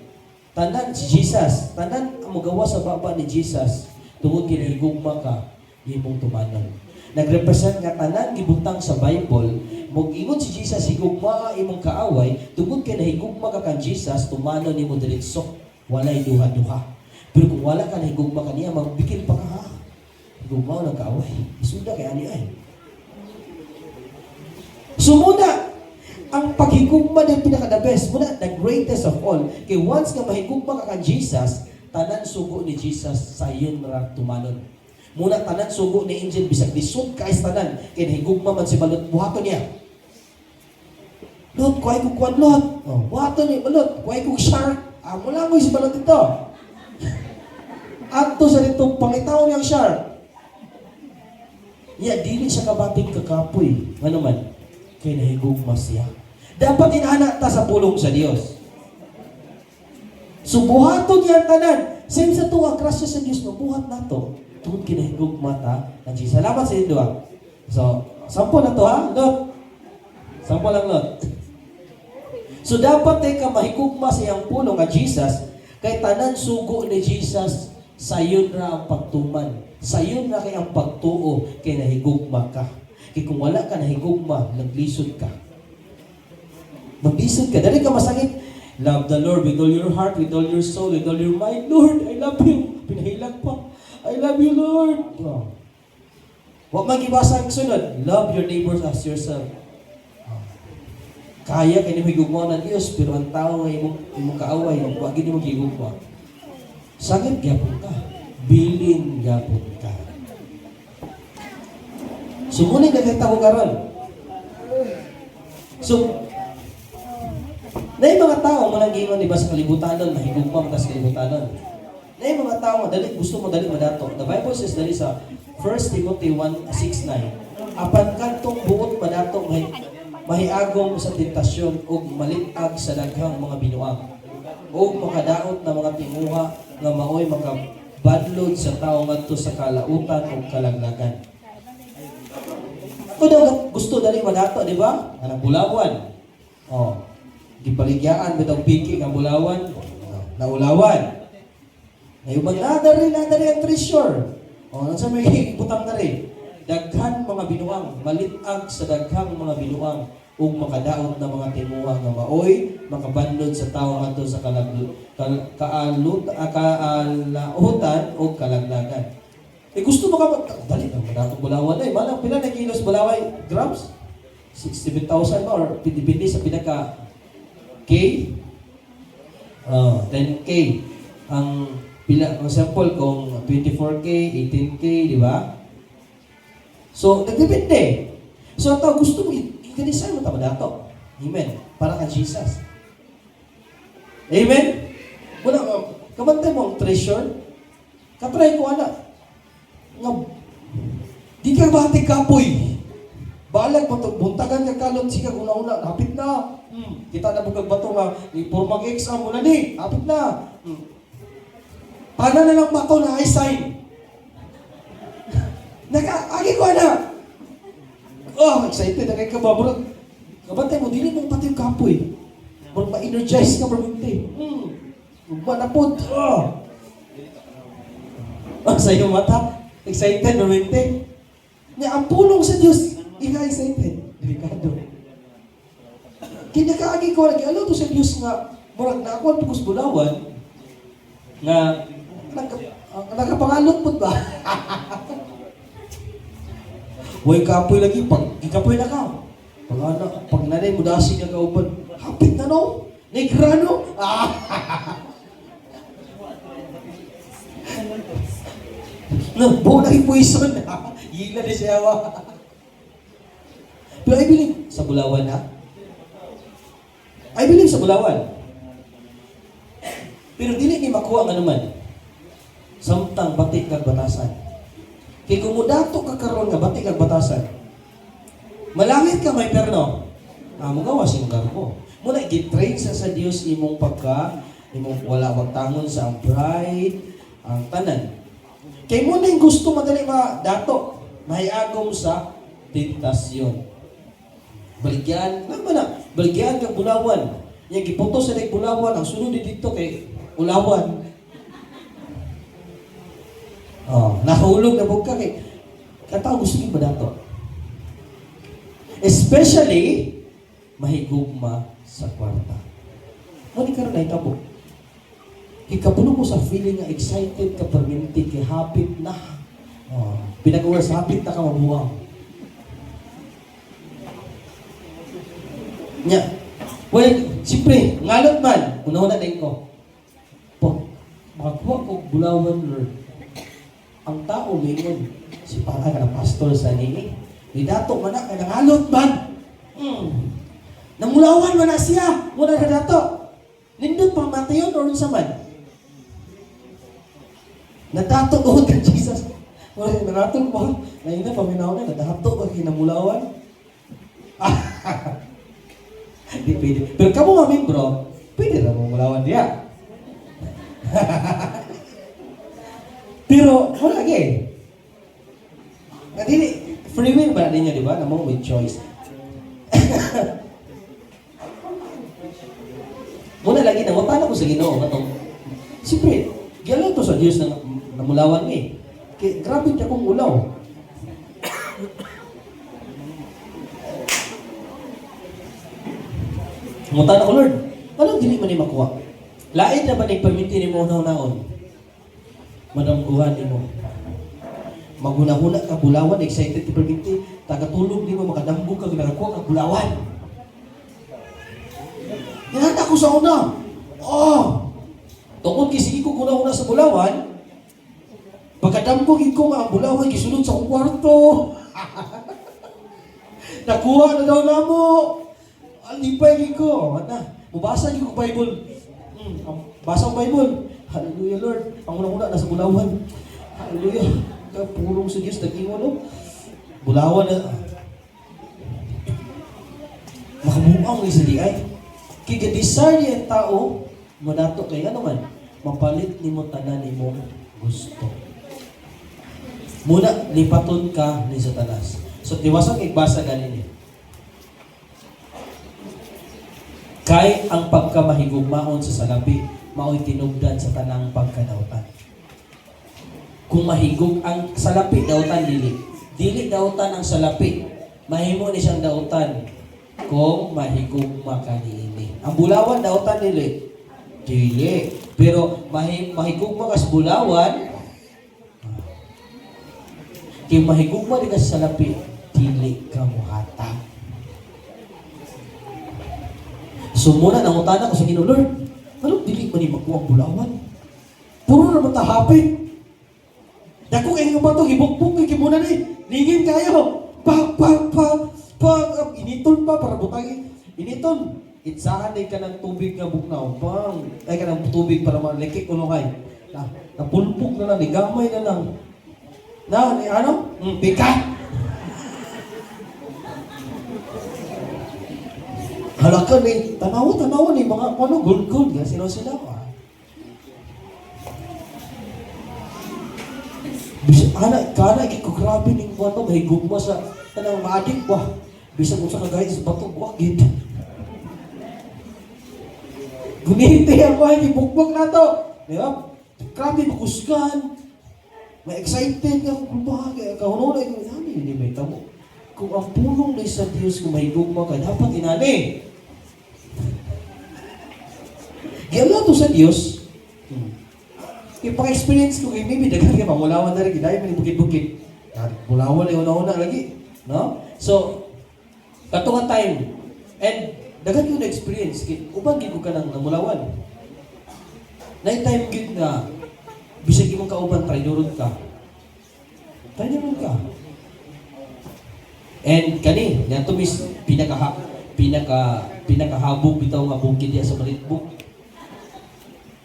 Tanan, si Jesus. Tanan ang magawa sa baba ni Jesus, tungod kinahigugma ka, imong tumanon. Nagrepresent nga tanan gibutang sa Bible, mogingon si Jesus, "Higugma imong kaaway," tungod kay nahigugma ka kang Jesus, tumanon nimo diretso, walay duha-duha. Pero kung wala ka nahigugma kaniya, magbikil pa ka ha. Higugma ng kaaway. Isuda kay ani ay. So muna, ang paghigugma din pinaka the best, muna the greatest of all. Kay once nga mahigugma ka kang Jesus, tanan sugo ni Jesus sayon ra tumanon. Muna tanan sugo ni Angel bisag lisod kay tanan kay nahigugma man si Balot, buhaton niya. "Lot, kuhay ko kuwan, Lot." Oh, buhaton ni Balot, "Kuhay ko shark." Ah, mula mo si Balot ito. Adto sa dito pangitaon niyang shark. Ya, dili siya kabating kakapoy. Ano man? Kay nahigugma siya. Dapat inana ta sa pulong sa Dios. So buhaton niya ang tanan. Same sa tuwa, grasya sa Dios, mabuhat nato. Tungod kinahigugma ta ng Jesus. Salamat sa inyo. Ah. So, sample na to ha, Lot. Sample lang, Lot. So dapat tay ka mahigugma sa iyang pulong nga Jesus kay tanan sugo ni Jesus sayon ra ang pagtuman. Sayon ra kay ang pagtuo kay nahigugma ka. Kay kung wala ka nahigugma, naglisod ka. Maglisod ka. Dali ka masakit. "Love the Lord with all your heart, with all your soul, with all your mind." "Lord, I love you." Pinahilak pa. "I love you, Lord." Oh. Wa man gibasa ang sunod. "Love your neighbors as yourself." Oh. Kaya kay nimo higugma ng Dios, pero ang tao nga imong kaaway, wa gid nimo gigugma. Sakit gyapon ka. Bilin gyapon ka. So muna nakita ko karon. So na mga tao mo nang giingon, di ba, sa kalibutanon, mahigugma man ta sa kalibutanon. Na mga tao nga dali gusto mo dali madato. The Bible says dali sa 1 Timothy 1:6-9, apan kadtong buot madato mahiagom sa tentasyon ug malit-ag sa daghang mga binuang ug makadaot na mga tinguha nga maoy makabadlod sa tawo ngadto sa kalautan ug kalaglagan. Ako daw gusto dali madato, di ba? Kanang bulawan. Oh. Gipaligyaan bitaw piki nga bulawan, oh, naulawan. Nayuban na dari ang treasure. Oh, nasa may butang na rin. Daghan mga binuang, malitag sa daghang mga binuang ug makadaot na mga timuha nga maoy makabandod sa tawo ngadto sa kalag kal, kaalut, ah, kaalautan ug kalaglagan. Eh gusto mo ka dali na madatong Bulawan ay malang pila na kilos Bulaway grams? 67,000 ba or depende sa pinaka K? Oh, 10K. Ang pila, ang sample kung 24K, 18K, di ba? So, nagdepende. So, ang tao gusto mo, i-design mo tama dato. Amen. Para ka Jesus. Amen? Wala, kamantay mo ang treasure. Katry ko, ana. Nga, di ka bati kapoy. Balag mo to, buntagan ka kalot siya una-una, hapit na. Kita na bugag bato nga, ni pormag X ang muna ni, hapit na. Pana na lang bato na ay sign. Naka, agi ko na. Oh, excited na kay ka ba? Murag, kabantay mo, dili mo pati yung kapoy. Murag ma-energize ka, perminti. Ugma na po. Oh. Oh, sa iyong mata, excited, perminti. Nya, ang pulong sa Diyos, ika excited. Delikado. Kinakaagi ko, lagi, alo to sa Diyos nga, murag na ako ang pugos bulawan, nga, nagkapangalot po ba? Huwag kapoy lagi, pag ikapoy na ka. Pag ano, pag nanay mo dasi nga kauban, hapit na no? Negrano? Ah! No, buo na yung poison. Hila na siya wa. Pero I believe sa Bulawan ha. I believe sa Bulawan. Pero dili ni makuha nga naman. Samtang bati kag batasan. Kay kung mudato ka karon nga bati kag batasan, malangit ka may perno. Ah, mugawas imong garbo. Muna gitrain sa Dios imong pagka imong wala wagtangon sa ang pride, ang tanan. Kay mo na yung gusto madali ma dato, mahiagom sa tentasyon. Baligyan, nga ba na? Baligyan kag bulawan. Nya giputo sa leg bulawan, ang sunod dito kay ulawan. Oh, nahulog na bug ka kay katao gusto gyud dato. Especially mahigugma sa kwarta. Mo ni karon nahitabo. Ikapuno ko sa feeling nga excited ka perminti kay hapit na. Oh, pinag-words hapit na ka mabuwang. Nya. Well, siyempre, ngalot man, una-una din ko. Pag makakuha ko bulawan, Lord, ang tao mingon, si para ka na pastor sa nini. Ni dato man na, kay nangalot man. Namulawan man na siya, wala na dato. Nindot pang matayon or unsa man. Nadato ko kay Jesus. Wala nadato mo. Naina paminaw na nadato ko kinamulawan. Di pwede. Pero kamo nga membro, pwede ra mo mulawan diya. Pero wala gi. Nga dili free will ba ninyo, di ba? Namo with choice. Muna lagi nangutana ko sa Ginoo katong siyempre, gialaw to sa Dios na namulawan mi. Kay grabe ta akong ulaw. Ngutana ko, Lord, anong dili man ni makuha? Lain na ba ni perminti ni mo naon? Madamguhan nimo. Maghuna-huna ka bulawan, excited ti perminti, tagatulog nimo makadambog ka nakakuha ka bulawan. Hinanda ko sa una. Oh! Tungod kay sige ko kuna-una sa bulawan, pagkadambog ko nga ang bulawan gisulod sa akong kwarto. Nakuha na daw namo. Ang lipay ko. Ana, mubasa gyud ko Bible. Basa ang Bible. Hallelujah Lord. Ang unang-una nasa bulawan. Hallelujah. Pulong sa Diyos nag-ingon no. Bulawan na. Makabuang ni sa diay. Kay ga-desire niya ang tao, madato kay ano man, mapalit nimo tanan nimo gusto. Muna lipaton ka ni Satanas. So tiwasan kay basa ganin niya. Kay ang pagkamahigugmaon sa salapi, mao'y tinugdan sa tanang pagkadautan. Kung mahigug ang salapi, dautan dili. Dili dautan ang salapi. Mahimo ni siyang dautan kung mahigugma ka niini. Ang bulawan dautan dili. Dili. Pero mahigugma kas bulawan, Kay mahigugma di ka sa salapi, dili ka muhatag. So muna nangutana ko sa Ginoo, "Lord, anong dili man ni makuha ang bulawan? Puro na man ta hapit. Dako kay nga bato gibukbuk kay muna ni. Lingin kayo. Pak pak pak pak initon pa para butangin. Initon. Itsahan ni ka ng tubig nga bugnaw. Pang ay ka ng tubig para malikik uno kay. Na, napulpok na lang, ni gamay na lang. Na, ni ano? Pika. Halaka ni, tanawa, tanawa ni mga ano, gold gold, nga sino sila ah. Bisa ana kana gid ko grabe ning kuan to mahigugma sa kanang maadik ba. Bisan kung sa kagayad sa bato wa gid. Gunite ang kuan gibukbok na to. Di ba? Grabe makusgan. May excited ka kung bagay kahuno na ikaw ani hindi may tamo. Kung ang pulong ni sa Dios kung mahigugma ka dapat inani. Giala to sa Dios. Ipaka-experience ko kay maybe daghan kay pangulawan na rin gidayon man bukid-bukid. Mulawan na una-una lagi, no? So kato nga time and daghan gyud na experience kay uban gid ko kanang namulawan. Nay time gyud nga bisag imong kauban traidoron ka. Traidoron ka. And kani niadto mis pinaka pinaka pinakahabog bitaw nga bukid diya sa Malitbog.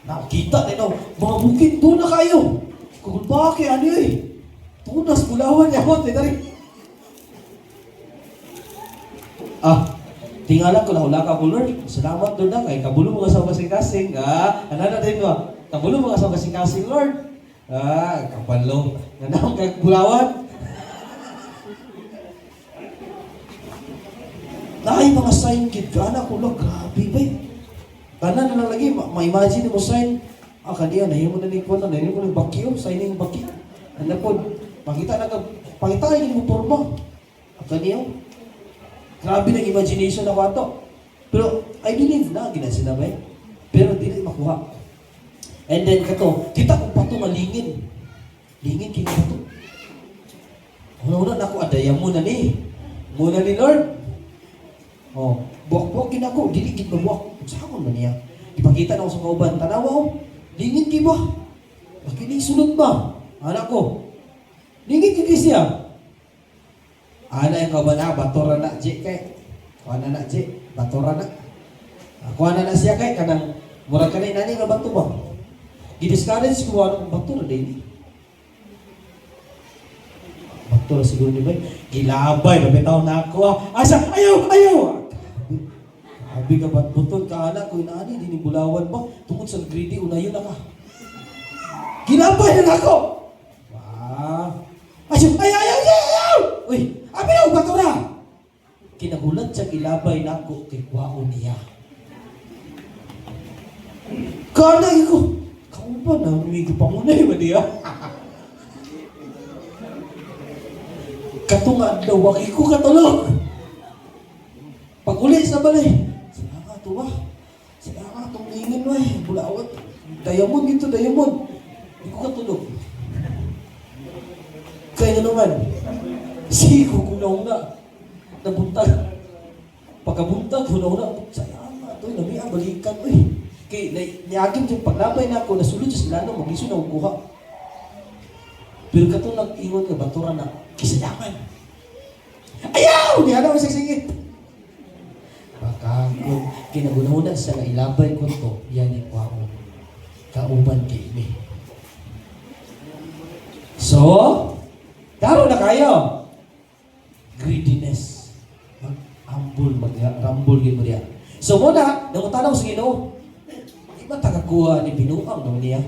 Nakita nino, mga bukid doon na kayo. Kung bakit, ano eh? Tunas, bulawan, yamot, eh, dari. Ah, tingala ko na hula ka ko, Lord. Salamat doon na, kay kabulo mga sa kasing-kasing. Ah, ano na din mo? Kabulo mga sa kasing-kasing, Lord. Ah, kapalo. Nanang kay bulawan. Naay mga sign gid ka na ko, Lord, grabe ba eh. Tanan na lang lagi, ma-imagine mo sign. Ah, kaniya, nahimo na ni Kuan, nahimo ni Bakyo, signing Bakyo. Ano po, pakita na ka, pakita ay mo porma. Ah, kaniya. Grabe na imagination ako ato. Pero I believe na, gina sila ba eh. Pero dili makuha. And then kato, kita kong bato malingin. Lingin kini bato. Una-una na ako, adaya mo na ni. Muna ni Lord. Oh, buwak-buwak gid ako, dili gid mabuwak. Unsaon man niya? Ipakita na ako sa kauban, tanawa oh. Lingin ki ba? Bakit sulod ba? Anak ko. Lingin ki siya. Ana yung kauban na, batora na J kay. Kuha na na J, batora na. Kuha na na siya kay kanang murag kanay nani nga bato ba? Gi-discourage ko ano kung bato ra din. Bato ra siguro ni bay. Gilabay mabitaw na ako. Ah. Asa ayaw ayaw. Grabe ka ba't butod ka anak ko inaani di ni bulawan ba tungod sa greedy unayon na ka. Gilabay na nako. Wow. Ayaw ayaw ayaw ayaw. Uy, abi na bato ra. Kinagulat siya gilabay nako kay kwaon niya. Kana ko. Kauban na may pangunay ba niya? Katunga adlaw waki ko katulog. Pag uli sa balay, salamat to ba? Salamat tong lingin ba eh. Bulawat. Diamond dito, diamond. Di ko katulog. Kaya nga naman, sigo ko na una. Nabuntag. Pagkabuntag, huna-huna. Salamat, oy, namiya, balikan, oy. Kay, niagim yung paglabay na ako, nasulod sa sila no, magiso na kuha. Pero katong nag-ingon nga batura na, kisayangan. Ayaw! Di alam sa singit. Baka kung kinagunahuna sa nga ilabay ko to, yan ay kwaon. Kauban kay ini. So, daro na kayo. Greediness. Mag-ambol, mag-rambol gid mo diya. So muna, nangutanaw sa Ginoo. Di ba tagakuha ni binuang daw niya?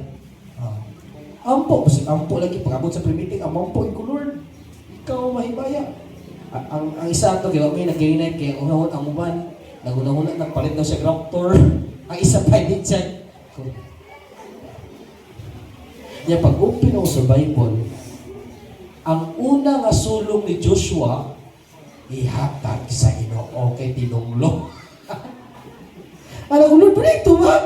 Ah. Ampo, basig ampo lagi pag-abot sa primitive, ang ampo ko Lord. Ikaw mahibaya. Ang isa ato kay may nagkirinay kay ang unahon ang uban, nagunahuna nagpalit daw siya Raptor. Ang isa pa hindi siya. Niya pag open ako sa Bible, ang una nga sulong ni Joshua ihatag sa Ginoo kay tinunglo. Ano ko, Lord, ba ito ba?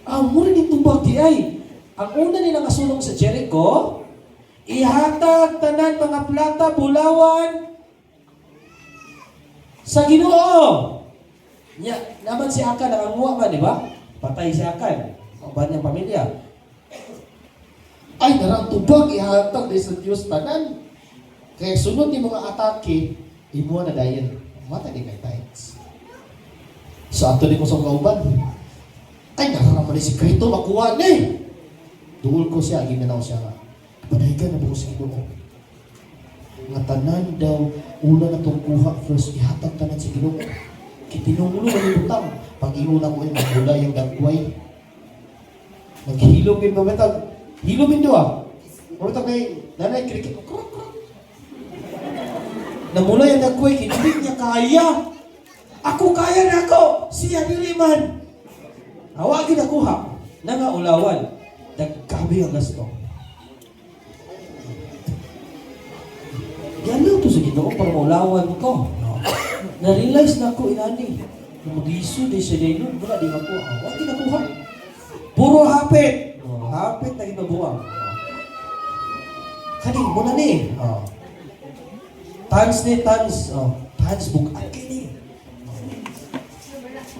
Ang muna ni tubag di ay. Ang una nila nga sulong sa Jericho, Ihatag tanan mga plata, bulawan sa Ginoo. Nya, naman si Akan nanganguha man, di ba? Patay si Akan. Ang niyang pamilya. Ay, narang tubag, ihatag di sa Diyos tanan. Kaya sunod ni mga atake, imuha na dayon. Mata di kay tithes. So ato di ko sa kauban. Ay, narang man ni sikreto, makuha ni. Duol ko siya, ginanaw siya nga. Panahigan na ba ko sa Ginoo? Nga tanan daw, una na itong kuha first, ihatag tanan sa Ginoo. Kitinungulo na yung butang. Pag ingon ako, ay magulay ang dagway. Naghilom yun ba bitag? Hilom yun doa. Mura tag nay nanay cricket krok krok. Namulay ang dagway, hindi niya kaya. Ako kaya na ako. Siya dili man. Awa ginakuha. Nangaulawan. Nagkabi ang gasto. Gano'n to sa Ginoo para maulawan ko. No. Na-realize na ako inani. Na mag-iso di siya dayon, wala di makuha. Awa ginakuha. Puro hapit. Oh, hapit na ginabuang. Oh. Kani, muna ni. Oh. Tans ni tans. Oh, tans bukat kini.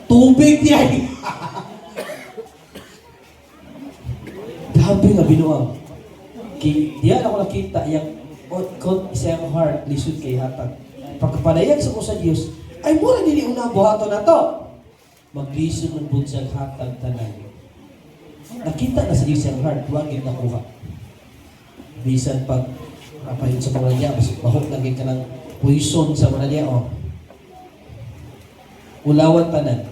Tubig niya. Grabe nga binuang. Kay diyan ako nakita yang kon sa iyang heart lisod kay hatag. Pagkapadayag sa ko sa Dios, ay mura dili una buhaton na to. Maglisod man pud siyang hatag tanan. Nakita na sa Dios iyang heart, wa gid nakuha. Bisan pag napalit sa mga niya, mas bahok na gid ka ng poison sa mga niya, oh. Ulawan tanan.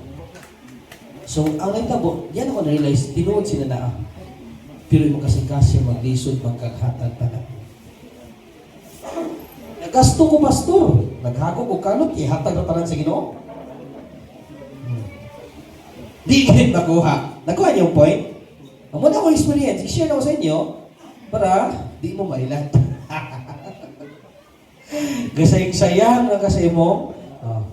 So, ang nahitabo, yan ako na-realize, tinuod sila naa. Pero yung kasing-kasya, maglisod, magkaghatag tanan. Nagasto ko, pastor. Naghagok ko kalot, ihatag na tanan sa Ginoo. Di gid makuha. Nakuha niyo yung point? Ang muna akong experience, i-share na ko sa inyo para di mo mailan. Gasayang-sayang na kasi mo. Oh.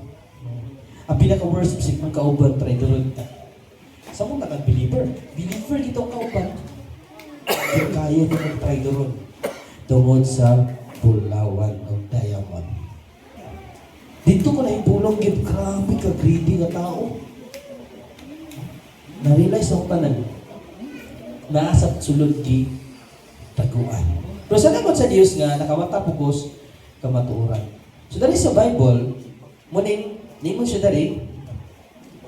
Ang pinaka-worst sa mong kauban, traidoron ka. Sa mong takan believer. Believer dito ang kauban. Pero kaya niya mag-traidoron. Tungod sa bulawan ng diamond. Dito ko na yung bulong, gib, grabe ka, greedy nga tao. Na-realize ako tanan, naa sa sulod gi taguan. Pero salamat sa Dios nga nakamata pugos kamatuoran. So dali sa Bible, muning ningon siya dali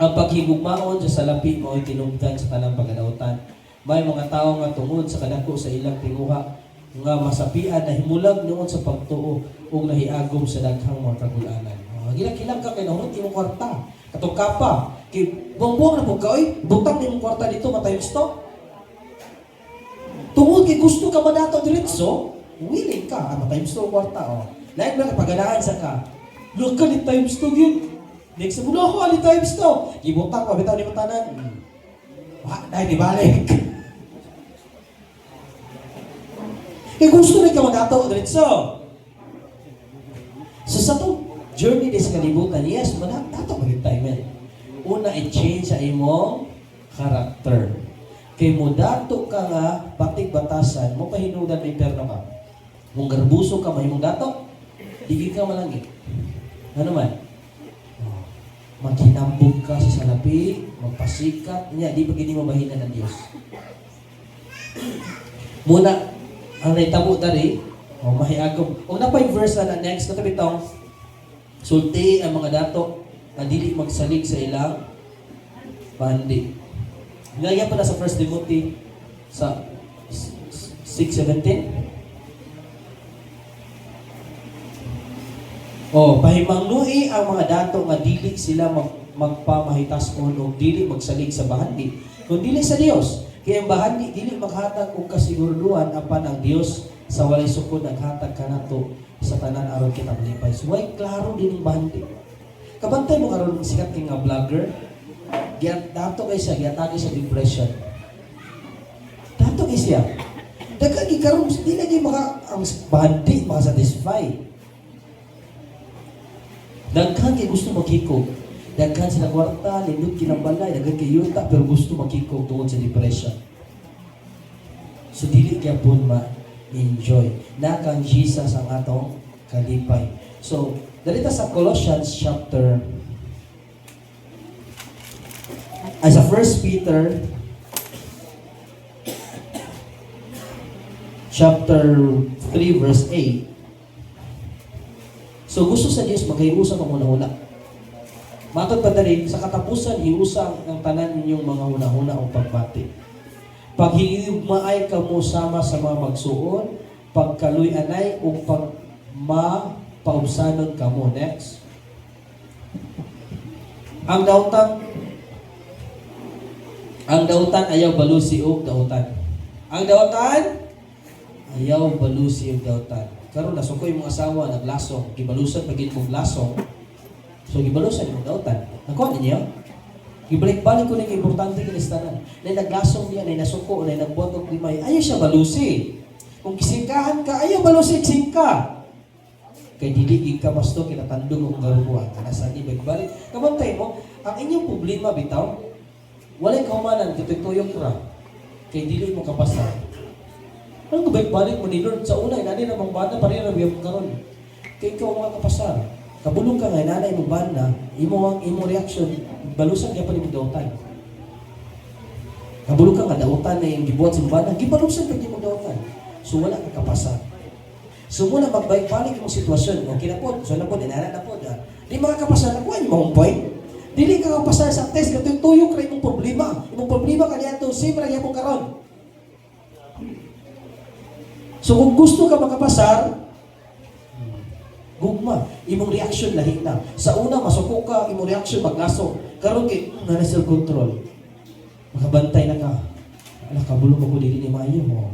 ang paghigugmaon sa salapi mao'y tinubdan sa tanang pagadautan. May mga tao nga tungod sa kadako sa ilang tinguha nga masapian na himulag noon sa pagtuo ug nahiagom sa daghang mga kagulanan. Gilakilang ka kay nahurot imong kwarta. Katong kapa, kay buong-buong na pud ka oy, butang nimong kwarta dito ma-times two. Tungod kay gusto ka madato diretso, willing ka, ma-times two ang kwarta oh. Lain ba kapaganahan sa ka? Look ka ni times two gyud. Next mo ako ali times two. Gibutang pa bitaw nimo tanan. Wa dai di balik. Kay gusto rin ka madato diretso. So sa tong journey this kalibutan, yes, madato magid time man. Una, i-change sa imong character. Kay mo dato ka nga batik batasan, mo pahinudan may perno ka. Mong garbuso ka mahimong dato, di ka malangit. Ano man? Oh, maghinambog ka sa salapi, magpasikat, niya, di ba gini mabahina ng Diyos? Muna, ang nahitabo dari, oh, mahiagom. O na pa yung verse na next, katabi tong, sulti ang mga dato na dili magsalig sa ilang bandi. Nilagyan pa na sa 1 Timothy sa 6:17. Oh, pahimangluhi ang mga dato nga dili sila magpamahitason o dili magsalig sa bahandi, kun dili sa Dios. Kaya ang bahandi dili maghatag og kasiguraduhan apan ang Dios sa walay sukod naghatag kanato sa tanan aron kita malipay. So, way klaro din ang bahandi. Kabantay mo karon sikat kay nga vlogger, giat dato kay siya, giatake sa depression. Dato kay siya. Daghan gi karon di lagi maka ang bahandi maka-satisfy. Daghan kay gusto makikog. Daghan sila kwarta, lindot kinang balay, daghan kay yuta, pero gusto makikog tungod sa depression. So dili gyapon ma Enjoy. Na kang Jesus ang atong kalipay. So, dali ta sa Colossians chapter ay sa 1 Peter chapter 3 verse 8. So gusto sa Dios maghiusa ang hunahuna. Matod pa dali, sa katapusan hiusa ang tanan ninyong mga hunahuna o pagbati. Paghigugmaay kamo sama sa mga magsuon, pagkaluy-anay ug pagmapaubsanon kamo. Next. Ang dautan ayaw balusi og dautan. Ang dautan ayaw balusi og dautan. Karon nasuko imong asawa naglasong, gibalusan pag imong lasong. So gibalusan imong dautan. Nakuha ninyo? Gibalik-balik ko ning importante kini sa tanan. Nay naglasong niya, nay nasuko, nay nagbuhat og limay, ayaw siya balusi. Kung gisingkahan ka, ayaw balusi singka. Kay dili gid ka basto kinatandog og garubuan. Kana sa ni balik. Kabantay mo, ang inyong problema bitaw, walay kahumanan tutuyok ra. Kay dili mo kapasar. Anong balik-balik mo ni Lord sa una, inani na mong bana, pareha ra biyang karon. Kay ikaw mga kapasar. Kabulong ka nga, nanay mo bana, imo ang imo reaction, balusan gyapon imong dautan. Kabulong ka nga dautan na yung gibuhat sa imong bana, gibalusan pa imong dautan. So wala ka kapasar. So muna magbalik-balik imong sitwasyon, okay na po, so na po, dinana na po. Ah. Di makakapasar na kuha, imong point. Dili ka kapasar sa test, katong tuyok ra imong problema. Imong problema kaniadto, same ra gyapon karon. So kung gusto ka makapasar, gugma, imong reaction lahi na. Sa una, masuko ka, imong reaction maglaso. Karon kay na self control. Makabantay na ka. Ala, kabulong ako dili ni maayo mo.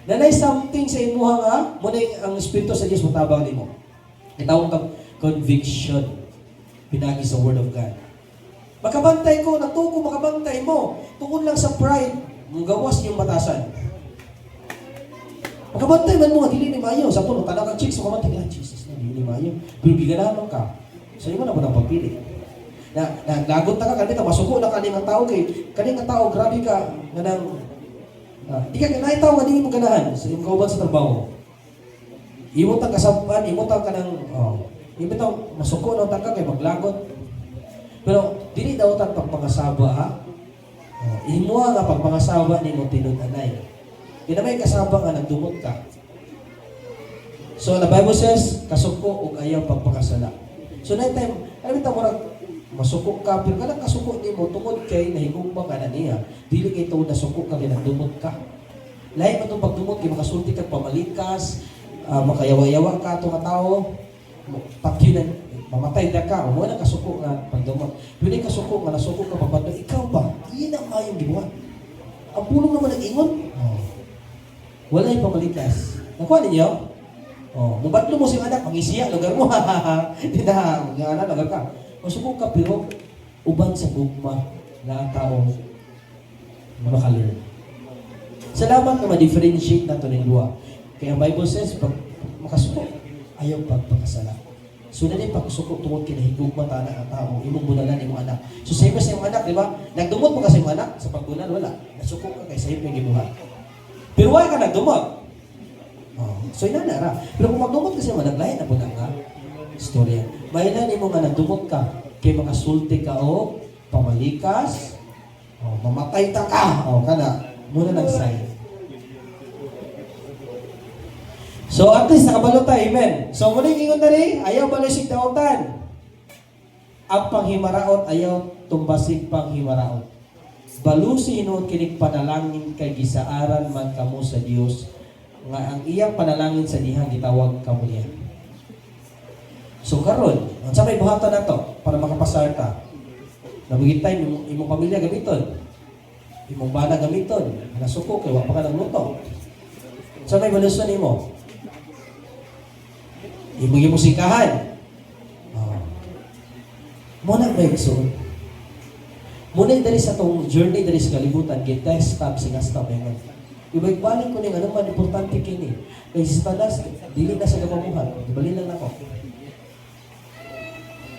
Nanay something sa imuha nga, mo na ang Espiritu sa Dios motabang nimo. Gitawag kang conviction pinagi sa Word of God. Makabantay ko, natuko makabantay mo. Tungod lang sa pride, gawas niyong batasan. Makabantay man mo nga dili ni maayo. Sa puno, tanaw kang chicks, makabantay ka, Jesus na, dili ni maayo. Pero giganahan ka. Sa imo na mo nang pagpili. Na, naglagot na ka, kanita, masuko na kaning ang tao kay kaning ang tao, grabe ka, nga nang, di ka ganahan tao nga dili mo ganahan sa imong kauban sa trabaho. Imo tang kasaban, imo tang kanang, oh, imo tang masuko na tang ka kay maglagot. Pero dili daw tang pagpangasawa ha. Oh, imo nga pagpangasawa nimo tinud-anay. Kina may kasaba nga nagdumot ka. So the Bible says, kasuko ug ayaw pagpakasala. So night time, alam mo murag masuko ka pero kanang kasuko nimo tungod kay nahigugma ka na niya. Dili kay tuod nasuko ka kay nagdumot ka. Lahi man tong pagdumot kay makasulti kag pamalikas, makayawa-yawa ka ato nga tawo, patyo na mamatay na ka, mo na kasuko nga pagdumot. Pero yung kasuko nga nasuko ka pagpadlo, ikaw ba? Iyan ang mayong gibuhat. Ang pulong naman ang ingon. Oh. Walay pamalikas. Nakuha ninyo? Oh, mubadlo mo sa anak, mangisiya, lugar mo. Di na, nga anak, lugar ka. Masuko ka pero uban sa gugma na ang tao maka-learn. Salamat na ma-differentiate na ito ng duha. Kaya ang Bible says, pag makasuko, ayaw pagpakasala. So na din pagsuko tungod kay nahigugma ta na ang tao, imong bunalan imong anak. So same sa imong anak, di ba? Nagdumot mo ka sa imong anak, sa pagbunal wala. Nasuko ka kay sayop yung gibuhat. Pero wala ka nagdumot. Oh, so inana ra. Pero kung magdumot ka sa imong anak, lahi na po na nga istorya. Bahilan nimo nga nagdumot ka kay makasulti ka o pamalikas, o mamatay ta ka, o kana muna nag-sign. So at least nakabalo ta, amen. So muling ingon na rin, ayaw balusig dautan. Ang panghimaraot ayaw tumbasig panghimaraot. Balusi hinuon kinig panalangin kay gisaaran man kamo sa Dios nga ang iyang panalangin sa dihang gitawag kamo niya. So karon, unsa may buhaton nato para makapasar ta? Nabugit time imong pamilya gamiton. Imong bana gamiton. Nasuko kay wa pa ka nagluto. Unsa may baluson nimo? Imong imong singkahan. Oh. Muna ba igsoon? Muna diri sa tong journey diri sa kalibutan, gitest stop singasta ingon. Ibalik-balik ko ning ano man importante kini. Kay si Satanas dili na sa gamamuhat, gibali lang nako.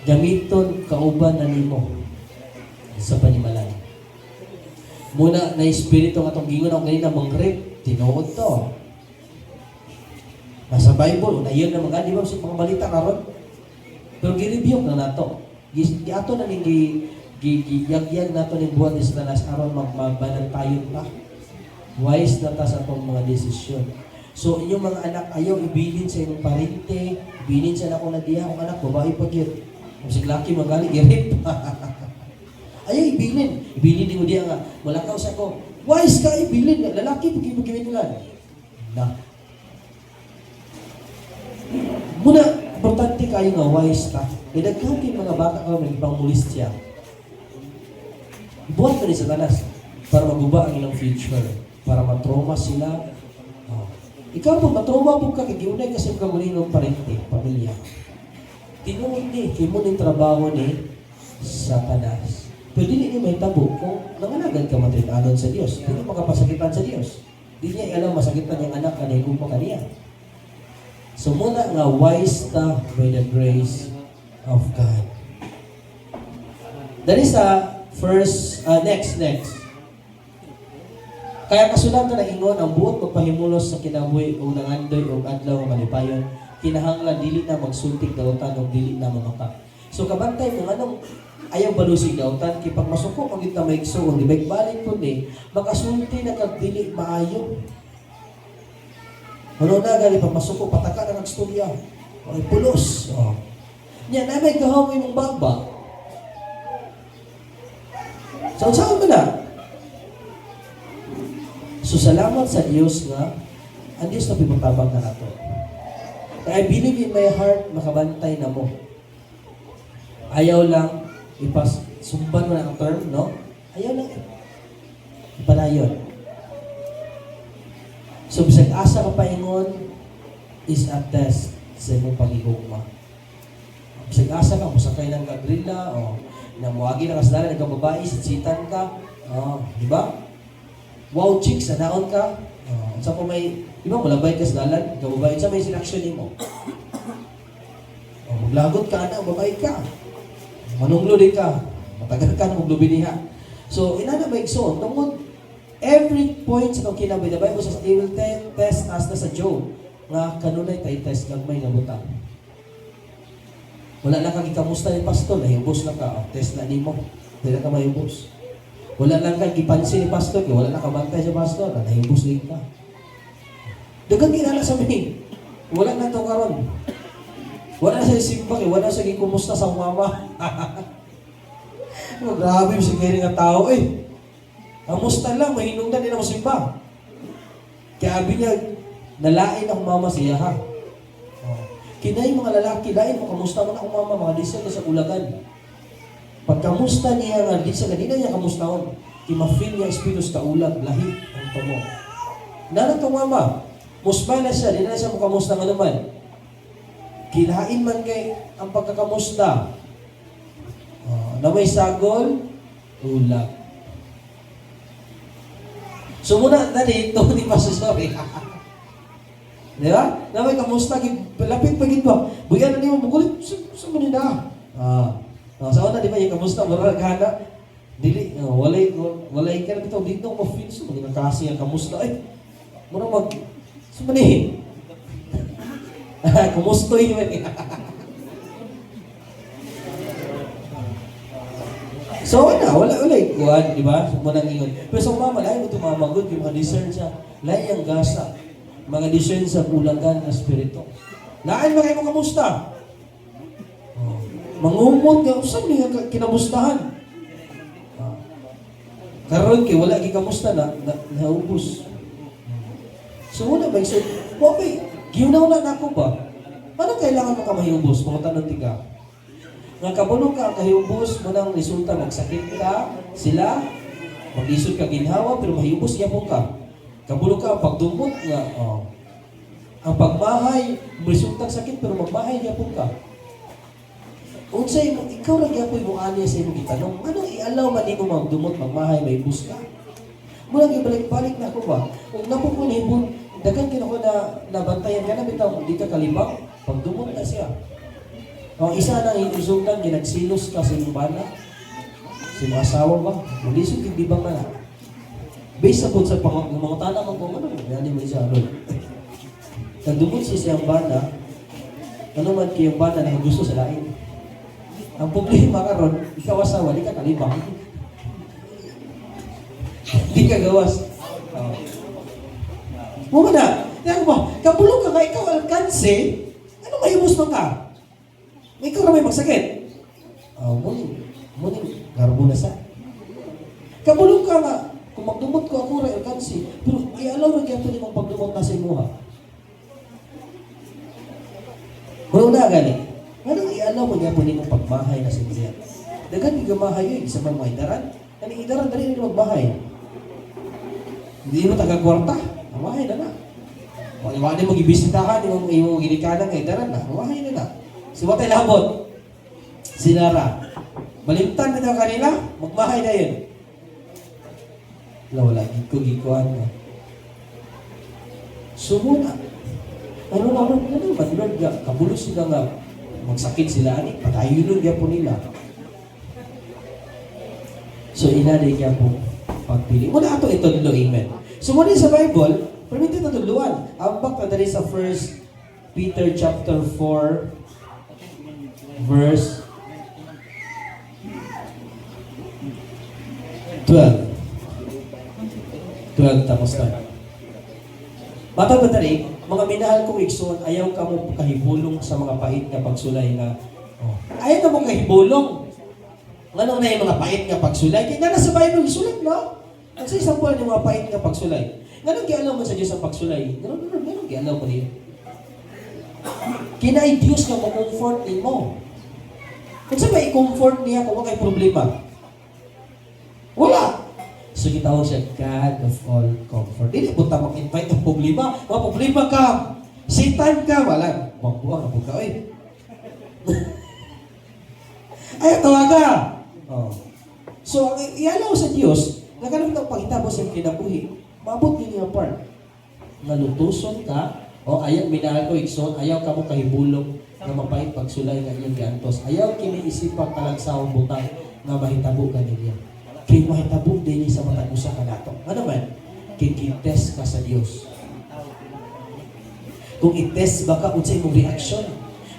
Gamiton kauban na nimo sa panimalay. Muna na espiritu nga atong gingon ako kanina mangrip, tinuod to. Nasa Bible, una yun na mga, di ba, sa mga balita karon. Pero gi-rebuke na nato. Giato na ning gi gi giyagyag nato ning buhat ni Satanas aron magmabanantayon pa. Wise na ta sa atong mga desisyon. So inyong mga anak, ayaw ibilin sa inyong parente, ibilin sa anak ko na diha, akong anak, babae pa gyud. Kung si laki magali, gi-rape. Ayaw ibilin. Ibilin mo diha nga, wala ka sa ko. Wise ka, ibilin. Lalaki, pag na. Muna, importante kayo nga wise ka. Kaya daghan kay mga bata ka may ibang molestya. Buhat pa ni Satanas para maguba ang ilang future, para matrauma sila. Oh. Ikaw po, matrauma po ka, kay giunay kasi ka muli ng parente, pamilya. Tinuod ni, kay mo ning trabaho ni Satanas. Pero dili ni mahitabo kung nanganagad ka matritanon sa Dios. Dili makapasakitan sa Dios. Dili niya alam masakitan niyang anak kanay pa kaniya. So muna nga wise ta by the grace of God. Dali sa first, next, next. Kaya kasulatan na ingon ang buot magpahimulos sa kinabuhi o nangandoy o adlaw nga malipayon, kinahanglan dili na magsultig dautan o dili na mamaka. So kabantay mo nganong ayaw balusig dautan kay pag masuko man gyud ta may igsuon, di ba balik pud ni makasulti na kag dili maayo. Ano na gali pag masuko pataka na nagstorya. Ay pulos. Oh. Nya na may gahaw imong baba. So saan mo na? So salamat sa Dios nga ang Dios na pipatabang na nato. I believe in my heart makabantay na mo. Ayaw lang ipas sumban mo na ang term, no? Ayaw lang ipadayon. So bisag asa ka paingon is a test sa imong pagigugma. Bisag asa ka, musakay ng kagrila, o na muagi na kasdalan, nagka babae, sitsitan ka, oh, di ba? Wow, chicks, anaon ka. Oh, unsa pa may, di ba, mulabay ka sa dalan, kababae, unsa may selection nimo? Oh, maglagot ka na, babae ka. Manunglo din ka. Matagal ka na maglubi niya. So, inana ba igsoon, tungod every point sa itong kinabuhi, the Bible says, they will test us na sa Job, nga kanunay tayo test gagmay nga butang. Wala lang kang ikamusta ni pastor, nahibos na ka, oh, test na nimo. Di na ka mahibos. Wala lang kang gipansin ni pastor, kay wala na kabantay sa pastor, na nahibos din ka. Daghang ginana sa main. Wala na to karon. Wala na sa simba kay wala sa gikumusta sa mama. Oh, grabe sa kaya nga tao eh. Kamusta lang, mahinungdan din ako simba. Kaya abi niya, nalain akong mama siya ha. Oh. Kinay mga lalaki, lain mo, kamusta man akong mama, mga disya sa ulagan. Pagkamusta niya nga, di sa kanina niya kamustahon, kay ma-feel niya espiritu sa kaulag, lahi ang tamo. Nalang tong mama, musmay na siya, di na siya mukamusta nga naman. Kilain man kay ang pagkakamusta. Oh, na may sagol, ulag. So muna na dito, di pa sorry. Di ba? Na may kamusta, lapit pa gid ba? Buyan na nimo bukulit, sa man na. Ah. Ah, sa una di ba yung kamusta mura gana. Dili, oh, walay walay ka na bitaw dito mo feel so mga kasi ang kamusta ay. Mura mag sa man eh. Kumustoy man eh. So wala, wala, wala kuan, di ba? Mo nang ingon. Pero sa mama, lain mo ito mama, good, yung mga discern siya. Lain ang gasa. Mga discern sa kulagan ng espiritu. Lain mga mo kamusta? Oh. Mangumot ka, usan niya kinamustahan? Ah. Karon kay wala gikamusta na, na naubos. So wala ba so, wa ba giunaw na nako ba? Ano kailangan mo ka mahibos? Mga tanong tika. Nga kabalo ka ang kahibos mo nang resulta magsakit ka sila, maglisod ka ginhawa pero mahibos gyapon ka. Kabalo ka ang pagdumot nga oh. Ang pagmahay resulta sakit pero magmahay gyapon ka. Unsay mo ikaw ra gyapon mo ani sa imong gitanong, anong i-allow man nimo magdumot magmahay mahibos ka? Muna gibalik-balik na ako ba? Kung napo ko nahibon, daghan kina ko na nabantayan ka na bitaw di ka kalibang, pagdumot na siya. Ang isa nang resultan ginagsilos ka sa imong bana, sa imong asawa ba? Maglisod kag libang na. Based sa pud sa mga tana man kung ano, yani mo siya Lord. Nagdumot siya siyang bana, ano man kayong bana na gusto sa lain. Ang problema karon, ikaw asawa, di ka kalibang. Di ka gawas. Oh. Mo na, kaya ba, kabulong ka nga, ikaw alkanse, ano mahimos man ka? Ikaw na may magsakit. Oh, muning, muning, garbo na sa. Kabulong ka nga, kung magdumot ko ako ra alkanse, pero i-allow ra gyapon imong pagdumot na sa imuha. Kung na gani, anong i-allow mo gyapon imong pagmahay na sa imuha? Daghan gamahay yun, isa man mga idaran. Kaning idaran dali na magmahay. Hindi mo taga kwarta, mahay na na. Wala wala mo gibisitahan imong imong ginikanan nga idaran na, mahay na na. Si watay labot. Sinara. Balimtan na daw kanila, magmahay na yun. Wala, wala, gid ko gikuan na. Sumuna. Ano na, ano, ano ba, Lord, nga, kabulo sila nga, magsakit sila, ani, patayon gyapon nila. So, inanay niya po pagpili. Muna ato itudlo, amen. So, muna sa Bible, permiti natudluan. Ambak na dali sa 1 Peter chapter 4, verse 12. 12 tapos na. Bata ba dali, mga minahal kong igsoon, ayaw ka mo kahibulong sa mga pait nga pagsulay nga. Oh. Ayaw ka mo kahibulong. Ngano na yung mga pait nga pagsulay? Kaya nga nasa Bible, sulat no? Ang sa isang buwan yung mga pait nga pagsulay. Nganong gialaw mo sa Diyos ang pagsulay? Nganong, nganong, nganong gialaw mo niya? Kinay Diyos nga mo-comfort nimo. Kung sa may i-comfort niya kung wala kay problema? Wala. So gitawag siya God of all comfort. Dili po ta mag-invite ng problema. Mga problema ka. Satan ka. Wala. Magbuang na po ka. Oy. Ay, tawaga. Oh. So, ang ialaw sa Diyos, na ganun ang pagitabo sa iyong kinabuhi, maabot din niya part. Nga lutuson ka, o ayaw, minahal ko, igsoon, ayaw ka mo kahibulong nga mapait pagsulay nga inyong giantos. Ayaw kini isipang kalagsawang butang nga mahitabo ka ninyo. Kay mahitabo din sa matag usa ka nato. Ano man? Kay gi-test ka sa Dios. Kung i-test ba ka, unsa imong reaction?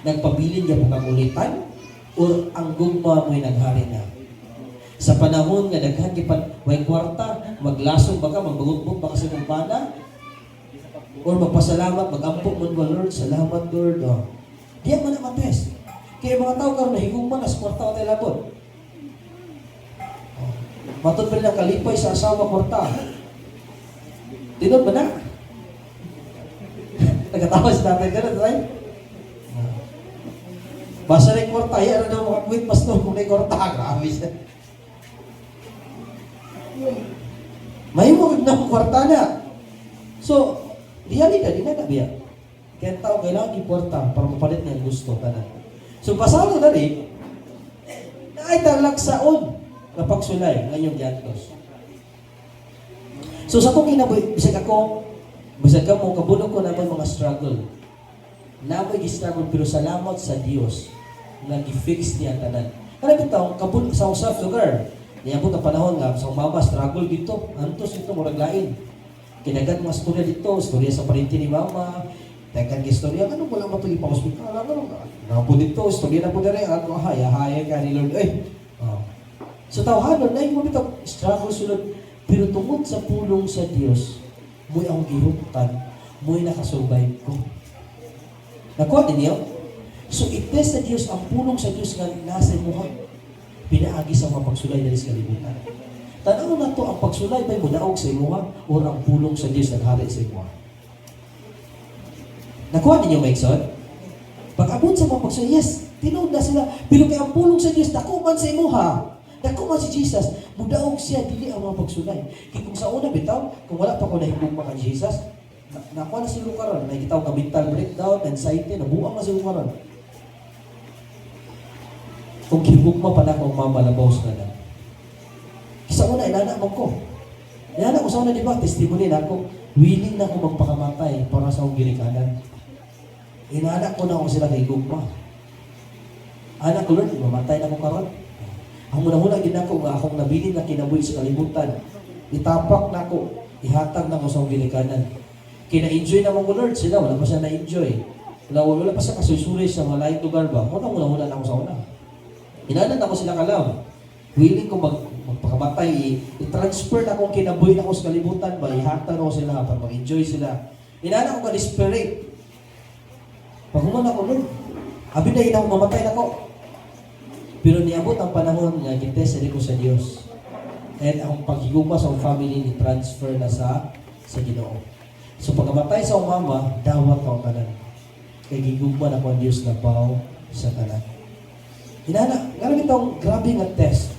Nagpabilin ka po kang ulitan? Or ang gugma mo'y naghari na? Sa panahon nga daghan gipan way kwarta, maglasong ba ka, magbagugbog ba ka sa imong bana? Or magpasalamat, magampo mo ba, Lord, salamat Lord. Oh. Diya man na matest. Kaya mga tao karon nahigugma na sa kwarta wa labot. Oh. Matod pa rin ang kalipay sa asawa kwarta. Tinod ba na? Nagkatawa si tatay ganun, right? Ah. Basta na yung kwarta, yan ano daw makakwit, pastor, kung na yung kwarta, grabe siya. May mo na ang kwarta na. So, realidad, di na biya. Kaya ang tao kailangan yung kwarta para mapalit niya ang gusto tanan. So, pasalo na rin, na ay talagsaon na pagsulay ngayong giantos. So sa akong kinabuhi, bisag ako, bisag ka mo, kabulong ko naman mga struggle. Namoy gi-struggle pero salamat sa Dios nga gi-fix niya tanan. Kana bitaw kabul sa akong self lugar. Niabot ang panahon nga sa akong mama struggle dito, antos dito murag lain. Kinagan mga storya dito, storya sa parente ni mama, Tekan istorya, ano wala matuloy pa hospital, ano, na po dito, istorya na po dere, ano, haya, haya ka ni Lord, eh. Oh. So tawhanon, na yung bitaw, struggle sulod, pero tungod sa pulong sa Dios, mo'y ang gihuptan, mo'y nakasurvive ko. Nakuha ninyo? So i-test sa Dios ang pulong sa Dios nga nasa imuha. Pinaagi sa mga pagsulay dali sa kalibutan. Tanaw na to ang pagsulay ba'y mudaog sa imuha o ang pulong sa Dios naghari sa imuha. Nakuha ninyo, Maigson? Pag abot sa mga pagsulay, yes, tinuod na sila. Pero kay ang pulong sa Dios, dako man sa imuha, dako man si Jesus, mudaog siya, dili ang mga pagsulay. Kay kung sa una bitaw, kung wala pa ko nahigugma kay Jesus, na, nakuha na siguro karon, nakikita ko mental breakdown, anxiety, nabuang na siguro karon. Kung higugma pa na akong mama, labaw na lang. Sa una, inana man ko. Inana ko sa una, di ba? Testimony na ako, willing na ako magpakamatay para sa akong ginikanan. Inana ko na ako sila kay gugma. Anak ko, Lord, mamatay na ko karon. Ang una-una gid nako nga akong nabilin na kinabuhi sa kalibutan. Itapak nako, ihatag nako sa akong ginikanan. Kina-enjoy naman ko, Lord, sila, wala pa siya na-enjoy. Wala, wala pa siya kasursuri sa mga laing lugar ba. Muna, muna, muna na ako sa una. Inanan ako sila ka-love. Willing ko magpakamatay, i-transfer na akong kinabuhi na ako sa kalibutan ba, ihatag ako sila para mag-enjoy sila. Inanan ako ka-desperate. Pag human ako, Lord, abi na ako, mamatay na ko. Pero niabot ang panahon nga gitest ko sa Dios. And ang paghigugma sa akong family ni transfer na sa Ginoo. So pagkamatay sa akong mama, dawat ako tanan. Kay gigugma na ko ang Dios labaw sa tanan. Inana, nga bitong grabe nga test.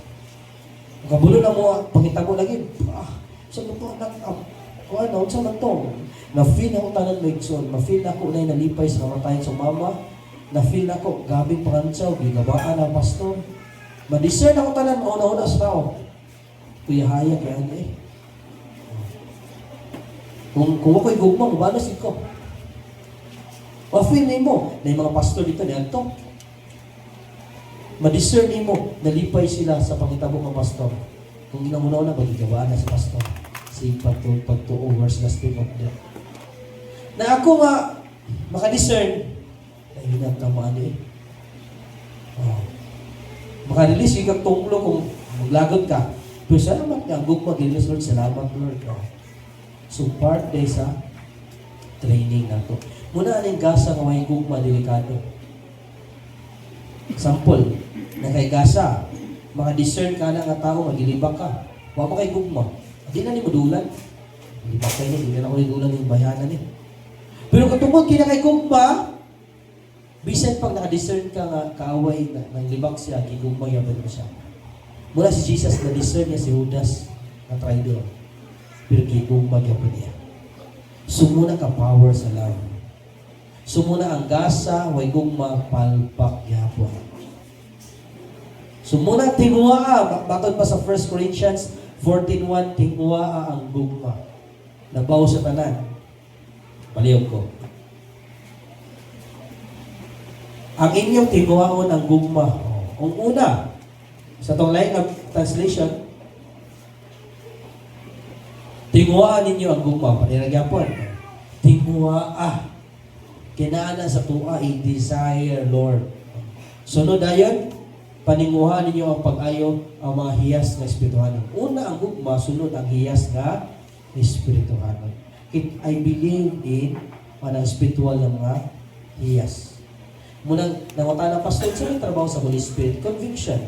Kabulo na mo, pangitabo lagi, ah, sa to anak, ah, kung ano, unsa man to? Na-feel ako tanan mo igsoon, ma-feel ako na nalipay sa kamatayan sa mama, na-feel ako, gabing pangantsaw, gigabaan ang pastor. Ma-discern ako tanan, mauna-una sa tao. Kuya haya, kaya ano eh. Kung ako'y gugma, mubalos ko. Ma-feel nimo na yung mga pastor dito, ni Anto. Ma-discern nimo, nalipay sila sa pangitabo ng pastor. Kung ilang una-una, magigawaan na sa pastor. Si pagtuo, verse last step of death. Na ako nga, maka-discern, nahinat na mo ano eh. Oh. Maka-release yung tunglo kung maglagot ka. Pero salamat nga, ang gugma, gilis Lord, salamat Lord. Oh. So part day sa training nato. Muna aning gasa nga may gugma, delikado. Sample, na kay gasa, maka-discern ka na nga tao, magilibak ka. Wa mo kay gugma. Di na ni modulan. Libak kayo ni, di na ako dulan yung bayanan ni. Pero katungod kina kay gugma, bisan pag naka-discern ka nga kaaway na nang libak siya, gigugma gyapon mo siya. Mula si Jesus na discern niya si Judas na traitor. Pero gigugma gyapon niya. Sumuna ka power sa love. Sumuna ang gasa, way gugma, palpak gyapon. Sumuna tinguha, batod pa sa 1 Corinthians 14:1, tinguha ang gugma. Labaw sa tanan. Palihog ko. Ang inyong tinguhaon ang gugma. Oh. Ang una, sa tong lain nga translation, tinguhaan ninyo ang gugma. Paniragyapon. Tinguhaa. Kinana sa tuwa, i-desire, Lord. Sunod dayon, paninguha ninyo ang pag-ayo ang mga hiyas nga espirituhanon. Una ang gugma, sunod ang hiyas nga espirituhanon. I believe in mga spiritual nga mga hiyas. Munang nangutan ng pastor sa may trabaho sa Holy Spirit, conviction.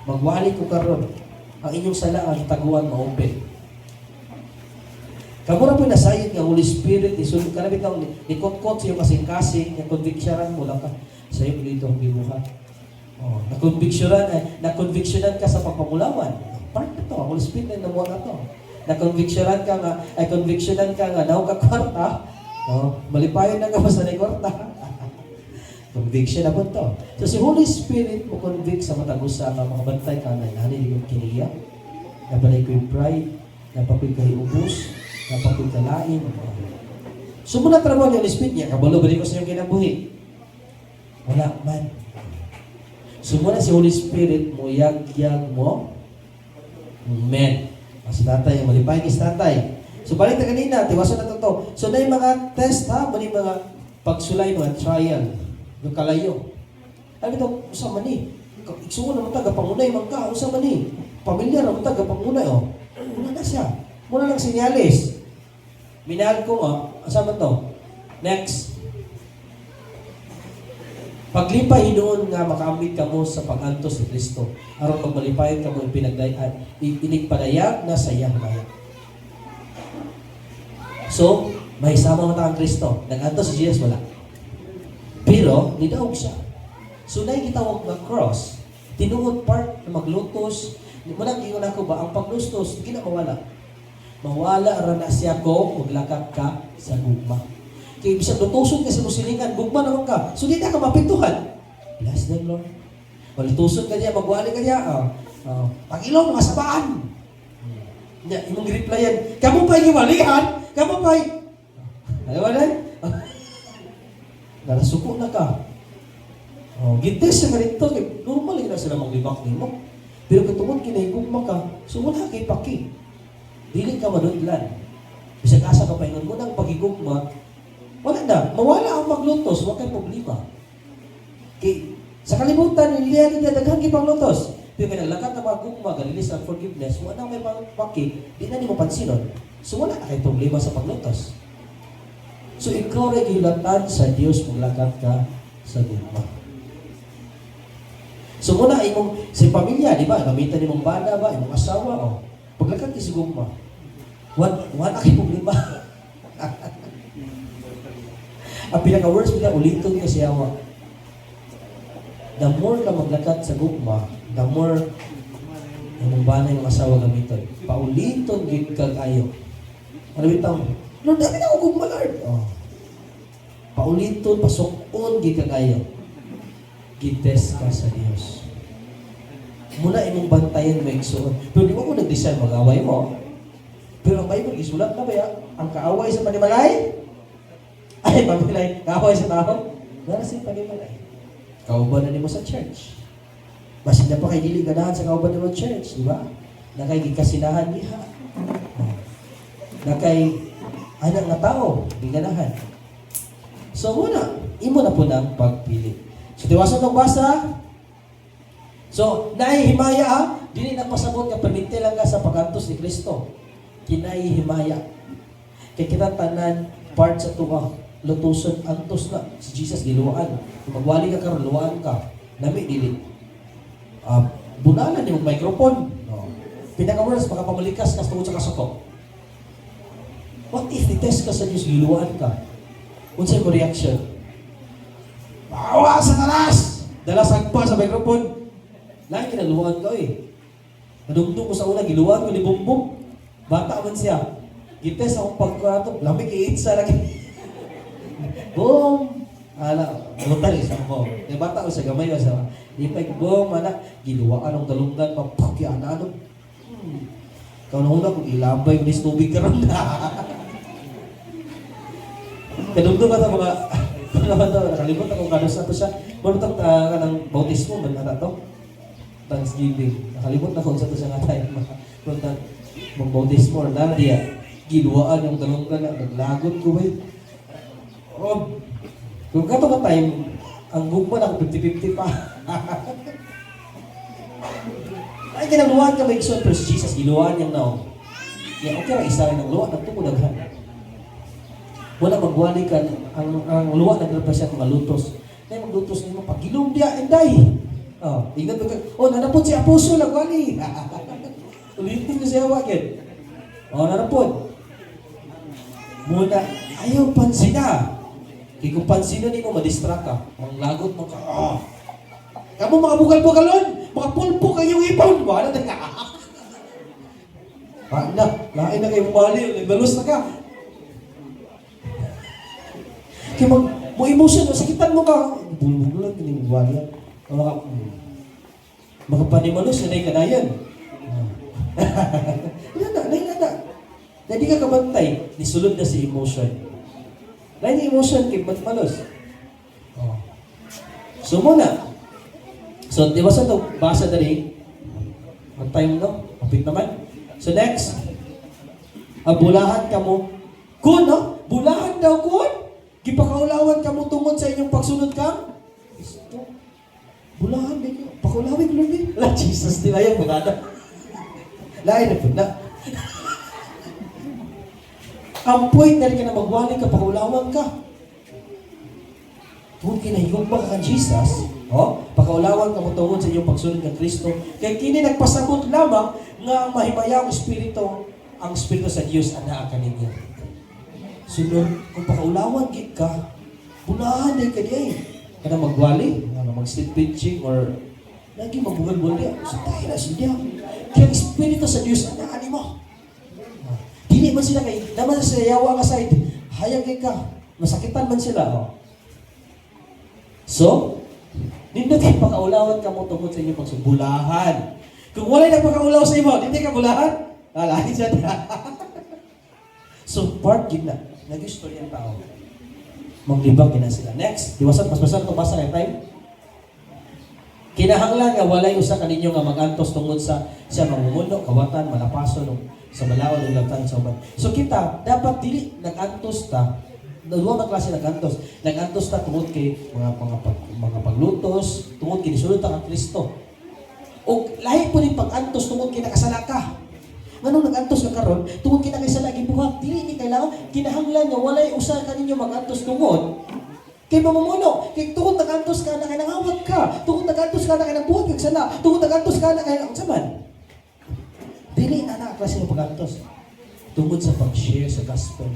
Magwali ko karon ang inyong sala ang gitaguan ma-open. Kamo ra po nasayod nga Holy Spirit isulod ka na bitaw nikot-kot sa iyong kasing-kasing nga convictionan mo lang ka sa iyo dito ang gibuhat. Oh, na-convictionan eh, na-convictionan ka sa pagpamulawan. Part na to, ang Holy Spirit na namuha na to. Na-convictionan ka nga, ay convictionan ka nga naw ka kwarta. Oh, malipayon na ka basta na kwarta. Conviction na po to. So si Holy Spirit mo convict sa matag usa nga makabantay ka na nani di ko kiniya. Nabalay ko'y pride, napako'y kahiubos, napako'y kalain. So muna trabaho ni Holy Spirit niya, kabalo ba ko sa iyong kinabuhi? Wala man. So muna si Holy Spirit mo yagyag mo. Amen. Mas tatay, malipay ni tatay. So balik na kanina, tiwason na to. So na yung mga test ha, muna yung mga pagsulay, mga trial, yung kalayo. Ano ito, usa man ni? Igsuon naman ta, gapangunay man ka, usa man ni? Pamilyar naman ta, gapangunay, oh. Muna na siya. Muna lang sinyalis. Minahal ko nga, asa man to? Next. Paglipay hinuon nga makaambit kamo sa pag-antos ni Kristo aron magmalipayon kamo inigpadayag na sa iyang himaya. So, may sama mo ta ang Kristo. Nag-antos si Jesus, wala. Pero, nidaog siya. So, na gitawag nga cross, tinuod part na maglutos, muna ingon ako ba, ang paglustos, hindi na mawala. Mawala ra na siya kung maglakat ka sa gugma. Kaya bisag lutuson ka sa musilingan, gugma naman ka. So, di na ka mapintuhan. Bless them, Lord. O lutuson ka niya, magwali ka niya. Oh, oh. Pag-ilaw, mga sabaan. Nya, imong replyan, kamo pa'y giwalihan, kamo pa'y... Alam mo na? Narasuko na ka. Oh, gites sa ganito, kay normal na sila maglibak nimo. Pero katungod kinahigugma ka, so wala kay paki. Dili ka madudlan. Bisag asa ka paingon mo nang pagigugma, wala na. Mawala ang paglutos, wa kay problema. Kay, sa kalibutan, hindi yan daghang gipanglutos. Pero kay naglakat na mga gugma, galilis ang forgiveness, wala may paki, di na nimo pansinon. So wala na kay problema sa paglutos. So ikaw rin gihilatan sa Dios, maglakat ka sa gugma. So muna imong sa pamilya, di ba? Gamitan nimong bana ba, imong asawa oh. Paglakat ka sa gugma, wala kay problema. Ang pinaka worst nila, uliton ka siya wa. The more ka maglakat sa gugma, the more imong bana, imong asawa gamiton. Pauliton gid kag ayo. Ano bitaw? "Lord, dami na ako gugma, Lord." Oh. Pauliton, pasukon gid kag ayo. Gitest ka sa Dios. Muna imong bantayan mo, igsuon. Pero di mo ko nag-design mag-away mo. Pero ang Bible, isulat na ba ya? Ang kaaway sa panimalay? Ay, panimalay. Kaaway sa tao? Wala si panimalay. Kauban na nimo sa church. Basin na pa kay dili ganahan sa kauban nimo church, di ba? Na kay gikasinahan niya. Oh. Na kay anak nga tao, di ganahan. So muna, imo na po ng pagpili. So tiwason tong basa. So, naay himaya ha, dili na pasabot nga permente lang ka sa pagantos ni Kristo. Kinay himaya. Kay kita tanan part sa tuwa, lutuson antos na si Jesus giluwaan. Kung magwali ka karon, luwaan ka. Nami dili. Ah, bunalan yung microphone. No. Pinaka worst, baka pamalikas ka tungod sa kasuko. What if i-test ka sa Diyos, giluwaan ka? Unsay mo reaction? Bawa sa talas! Dala sagpa sa microphone. Lain kinaluwaan ka eh. Nadumdum ko sa una, giluwaan ko ni Bumbum. Bata man siya. Gitest akong pagkurato, lamig iitsa lagi. Boom! Ala, butal isa ko. Kaya bata ko sa gamay ko sa di pa boom ana giluwaan ang dalunggan papaki ana ano. Kau na kung ilabay ko ni tubig karon. Kadugtong ka sa mga ano ba to, nakalimot ako kano sa to siya. Marutang ta kanang bautismo man na to. Thanksgiving. Nakalimot na kung sa to siya nga time. Marutang magbautismo or na diya. Giluwaan yung dalunggan na naglagot ko ba. Oh, kung kato ka time, ang gugma na ako 50-50 pa. Ay, kinaluwaan ka may igsoon, pero si Jesus, giluwaan niyang naong. Ya, okay ra isa rin ang luwa, nagtuko daghan. Wala magwali ka, ang luwa nag-represent mga lutos. Nay maglutos nimo pagilom diya inday. Oh, ingat ka. Oh, nanapod si apostol nagwali. Ulitin ko siya wagin. Oh, nanapod. Muna, ayaw pansina. Kay kung pansina nimo, madistract ka. Manglagot mo ka. Oh. Kamu mga bugal-bugalon, mga pulpo kayong ipon. Wala na. Wala na, lain na kayo bumali, nagbalos na ka. Kaya mag, mo emotion, sakitan mo ka. Bulbulan, kini mo wala. Maka, makapanimalos, na kanayan. Wala na, lain na. Na di ka kabantay, nisulod na si emotion. Lain yung emotion, kay malos. Oh. So muna, so di ba sa ito, basa dali, ang time no, kapit naman. So next, ang bulahan ka mo, kun no? Bulahan daw kun, gipakaulawan ka mo tungod sa inyong pagsunod kang Kristo. Bulahan din yun. Pakaulawin ko Lord eh. Wala, Jesus, di ba yan? Maganda. Lain na po na. Ang point na rin ka na magwali ka, pakaulawan ka. Tungod kinahigugma ka kang Jesus, oh, pakaulawan ka mo tungod sa inyong pagsunod ng Kristo. Kay kini nagpasabot lamang nga ang mahimayang espiritu, ang espiritu sa Dios anaa kaninyo. Sunod, kung pakaulawan gid ka, bulahan din ka diay. Kana magwali, kana mag-street preaching or lagi magbugal-bugal diya. Sa tayo na siya. Kaya ang espiritu sa Dios anaa nimo. Dili man sila kay naman sa yawa nga side, hayag kay ka, masakitan man sila oh. So, nindot kay pakaulawan ka mo tungod sa inyong pagsubulahan. Kung walay nagpakaulaw sa imo, dili ka bulahan. Wala siya. So, part gid na. Nag-istorya ang tao. Maglibang gina sila. Next, diwasan, paspasan ito basa kay time. Kinahanglan nga walay usa kaninyo nga magantos tungod sa siya mangumuno, kawatan, malapason, o Sa balaod ug labtan sa uban. So kita dapat dili nag-antos ta. Duha man klase nag-antos. Nag-antos ta tungod kay mga paglutos, tungod kay nisulod ta kang Kristo. O lahi po ni pag-antos tungod kay nakasala ka. Nganong nag-antos ka karon tungod kay nakasala gibuhat, dili ni kailangan, kinahanglan nga walay usa kaninyo mag-antos tungod kay mamumuno, kay tungod nag-antos ka na kay nangawat ka, tungod nag-antos ka na kay nagbuhat kag sala, tungod nag-antos ka na kay unsa man. Dili na na klase ng pag-antos. Tungod sa pag-share sa gospel.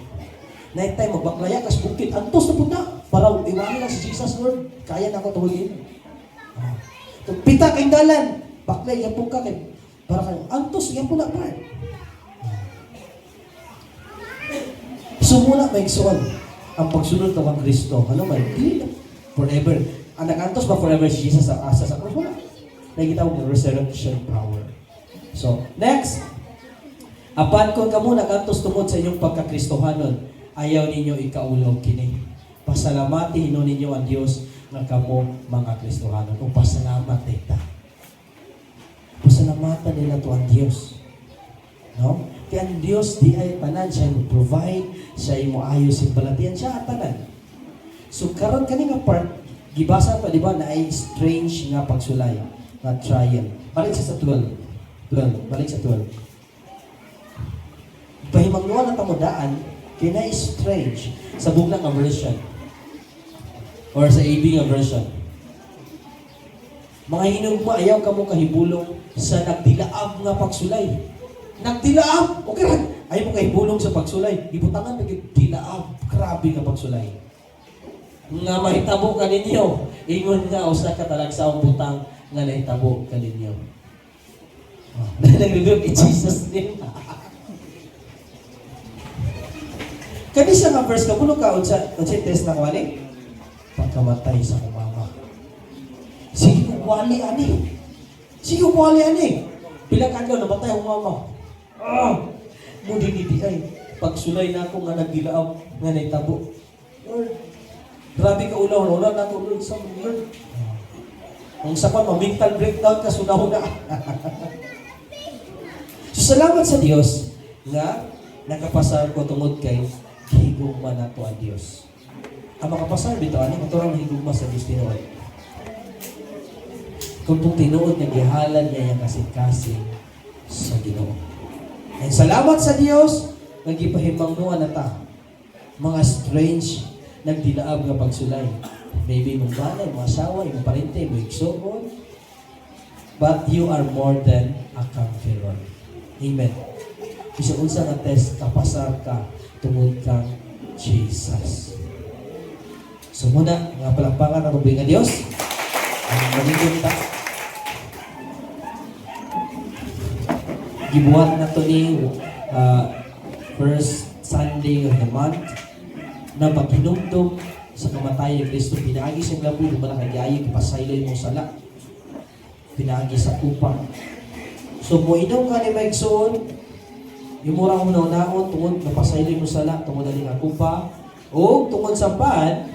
Night time, magbaklaya kas bukid, antos na pud na. Para iwanan lang si Jesus, Lord. Kaya na ako tungod. Ah. Pita kay dalan, baklay yapon ka kay para kayo. Antos yapon na part. So muna may igsoon ang pagsunod na kang Kristo. Ano man, dili na forever. Ang nagantos ba forever si Jesus sa asa sa cross? Wala. Nakikita mo yung resurrection power. So, next. Apan kung kamo nagantos tungod sa inyong pagkakristohanon, ayaw ninyo ikaulaw kini. Pasalamati hinuon ninyo ang Dios nga kamo mga Kristohanon. O pasalamat ta. Pasalamatan nila to ang Dios. No? Kaya ang Dios di ay tanan, siya mo provide, siya mo ayos sa balatian, siya ang tanan. So karon kani nga part gibasa pa, di ba, na ay strange nga pagsulay nga trial. Balik sa 12. 12, balik sa 12. Pahimangluan ang tamudaan kay na strange sa bugna nga version or sa AB nga version. Mga hinugma, ayaw kamo kahibulong sa nagdilaab nga pagsulay. Nagdilaab! Okay ra. Ayaw mo kahibulong sa pagsulay. Ibutangan na dilaab. Grabe nga pagsulay. Nga mahitabo kaninyo. Ingon nga usa ka talagsaong butang nga nahitabo kaninyo. Oh, nag-rebuke in Jesus' name. Kani siya nga verse, kabulo ka unsa unsa test na wali? Pagkamatay sa akong mama. Sige ko wali ani. Sige ko wali ani. Pila ka adlaw namatay akong mama. Ah, mo dinidi ay pagsulay na ako nga nagdilaab nga nahitabo. Lord, grabe ka ulaw, wala na ako, Lord, sa Lord. Kung sa kwan, ma-mental breakdown ka, sunaw na. So salamat sa Dios nga nakapasar ko tungod kay gihigugma nato ang Dios. Ang makapasar bitaw ani maturang higugma sa Dios tinuod. Kung tong tinuod nga gihalad niya iyang kasing-kasing sa Ginoo. And salamat sa Dios nga gipahimangnoan na ta mga strange nagdilaab nga pagsulay. Maybe imong balay, imong asawa, imong parente, imong igsuon. But you are more than a conqueror. Amen. Bisan unsa nga test, kapasar ka tungod kang Jesus. So muna, nga palakpakan ang nga Dios. Ang manindot ta. Gibuhat na to ni first Sunday of the month na paghinumdum sa kamatayan ni Kristo, pinaagi sa labo, di ba nakagyayo, ipasayloy mo sala. Pinaagi sa kupa. So, moinom ka ni maigsoon, yung mura kong naunaon, tungod napasayloy mo sala, tungod ani nga kupa, o tungod sa pan,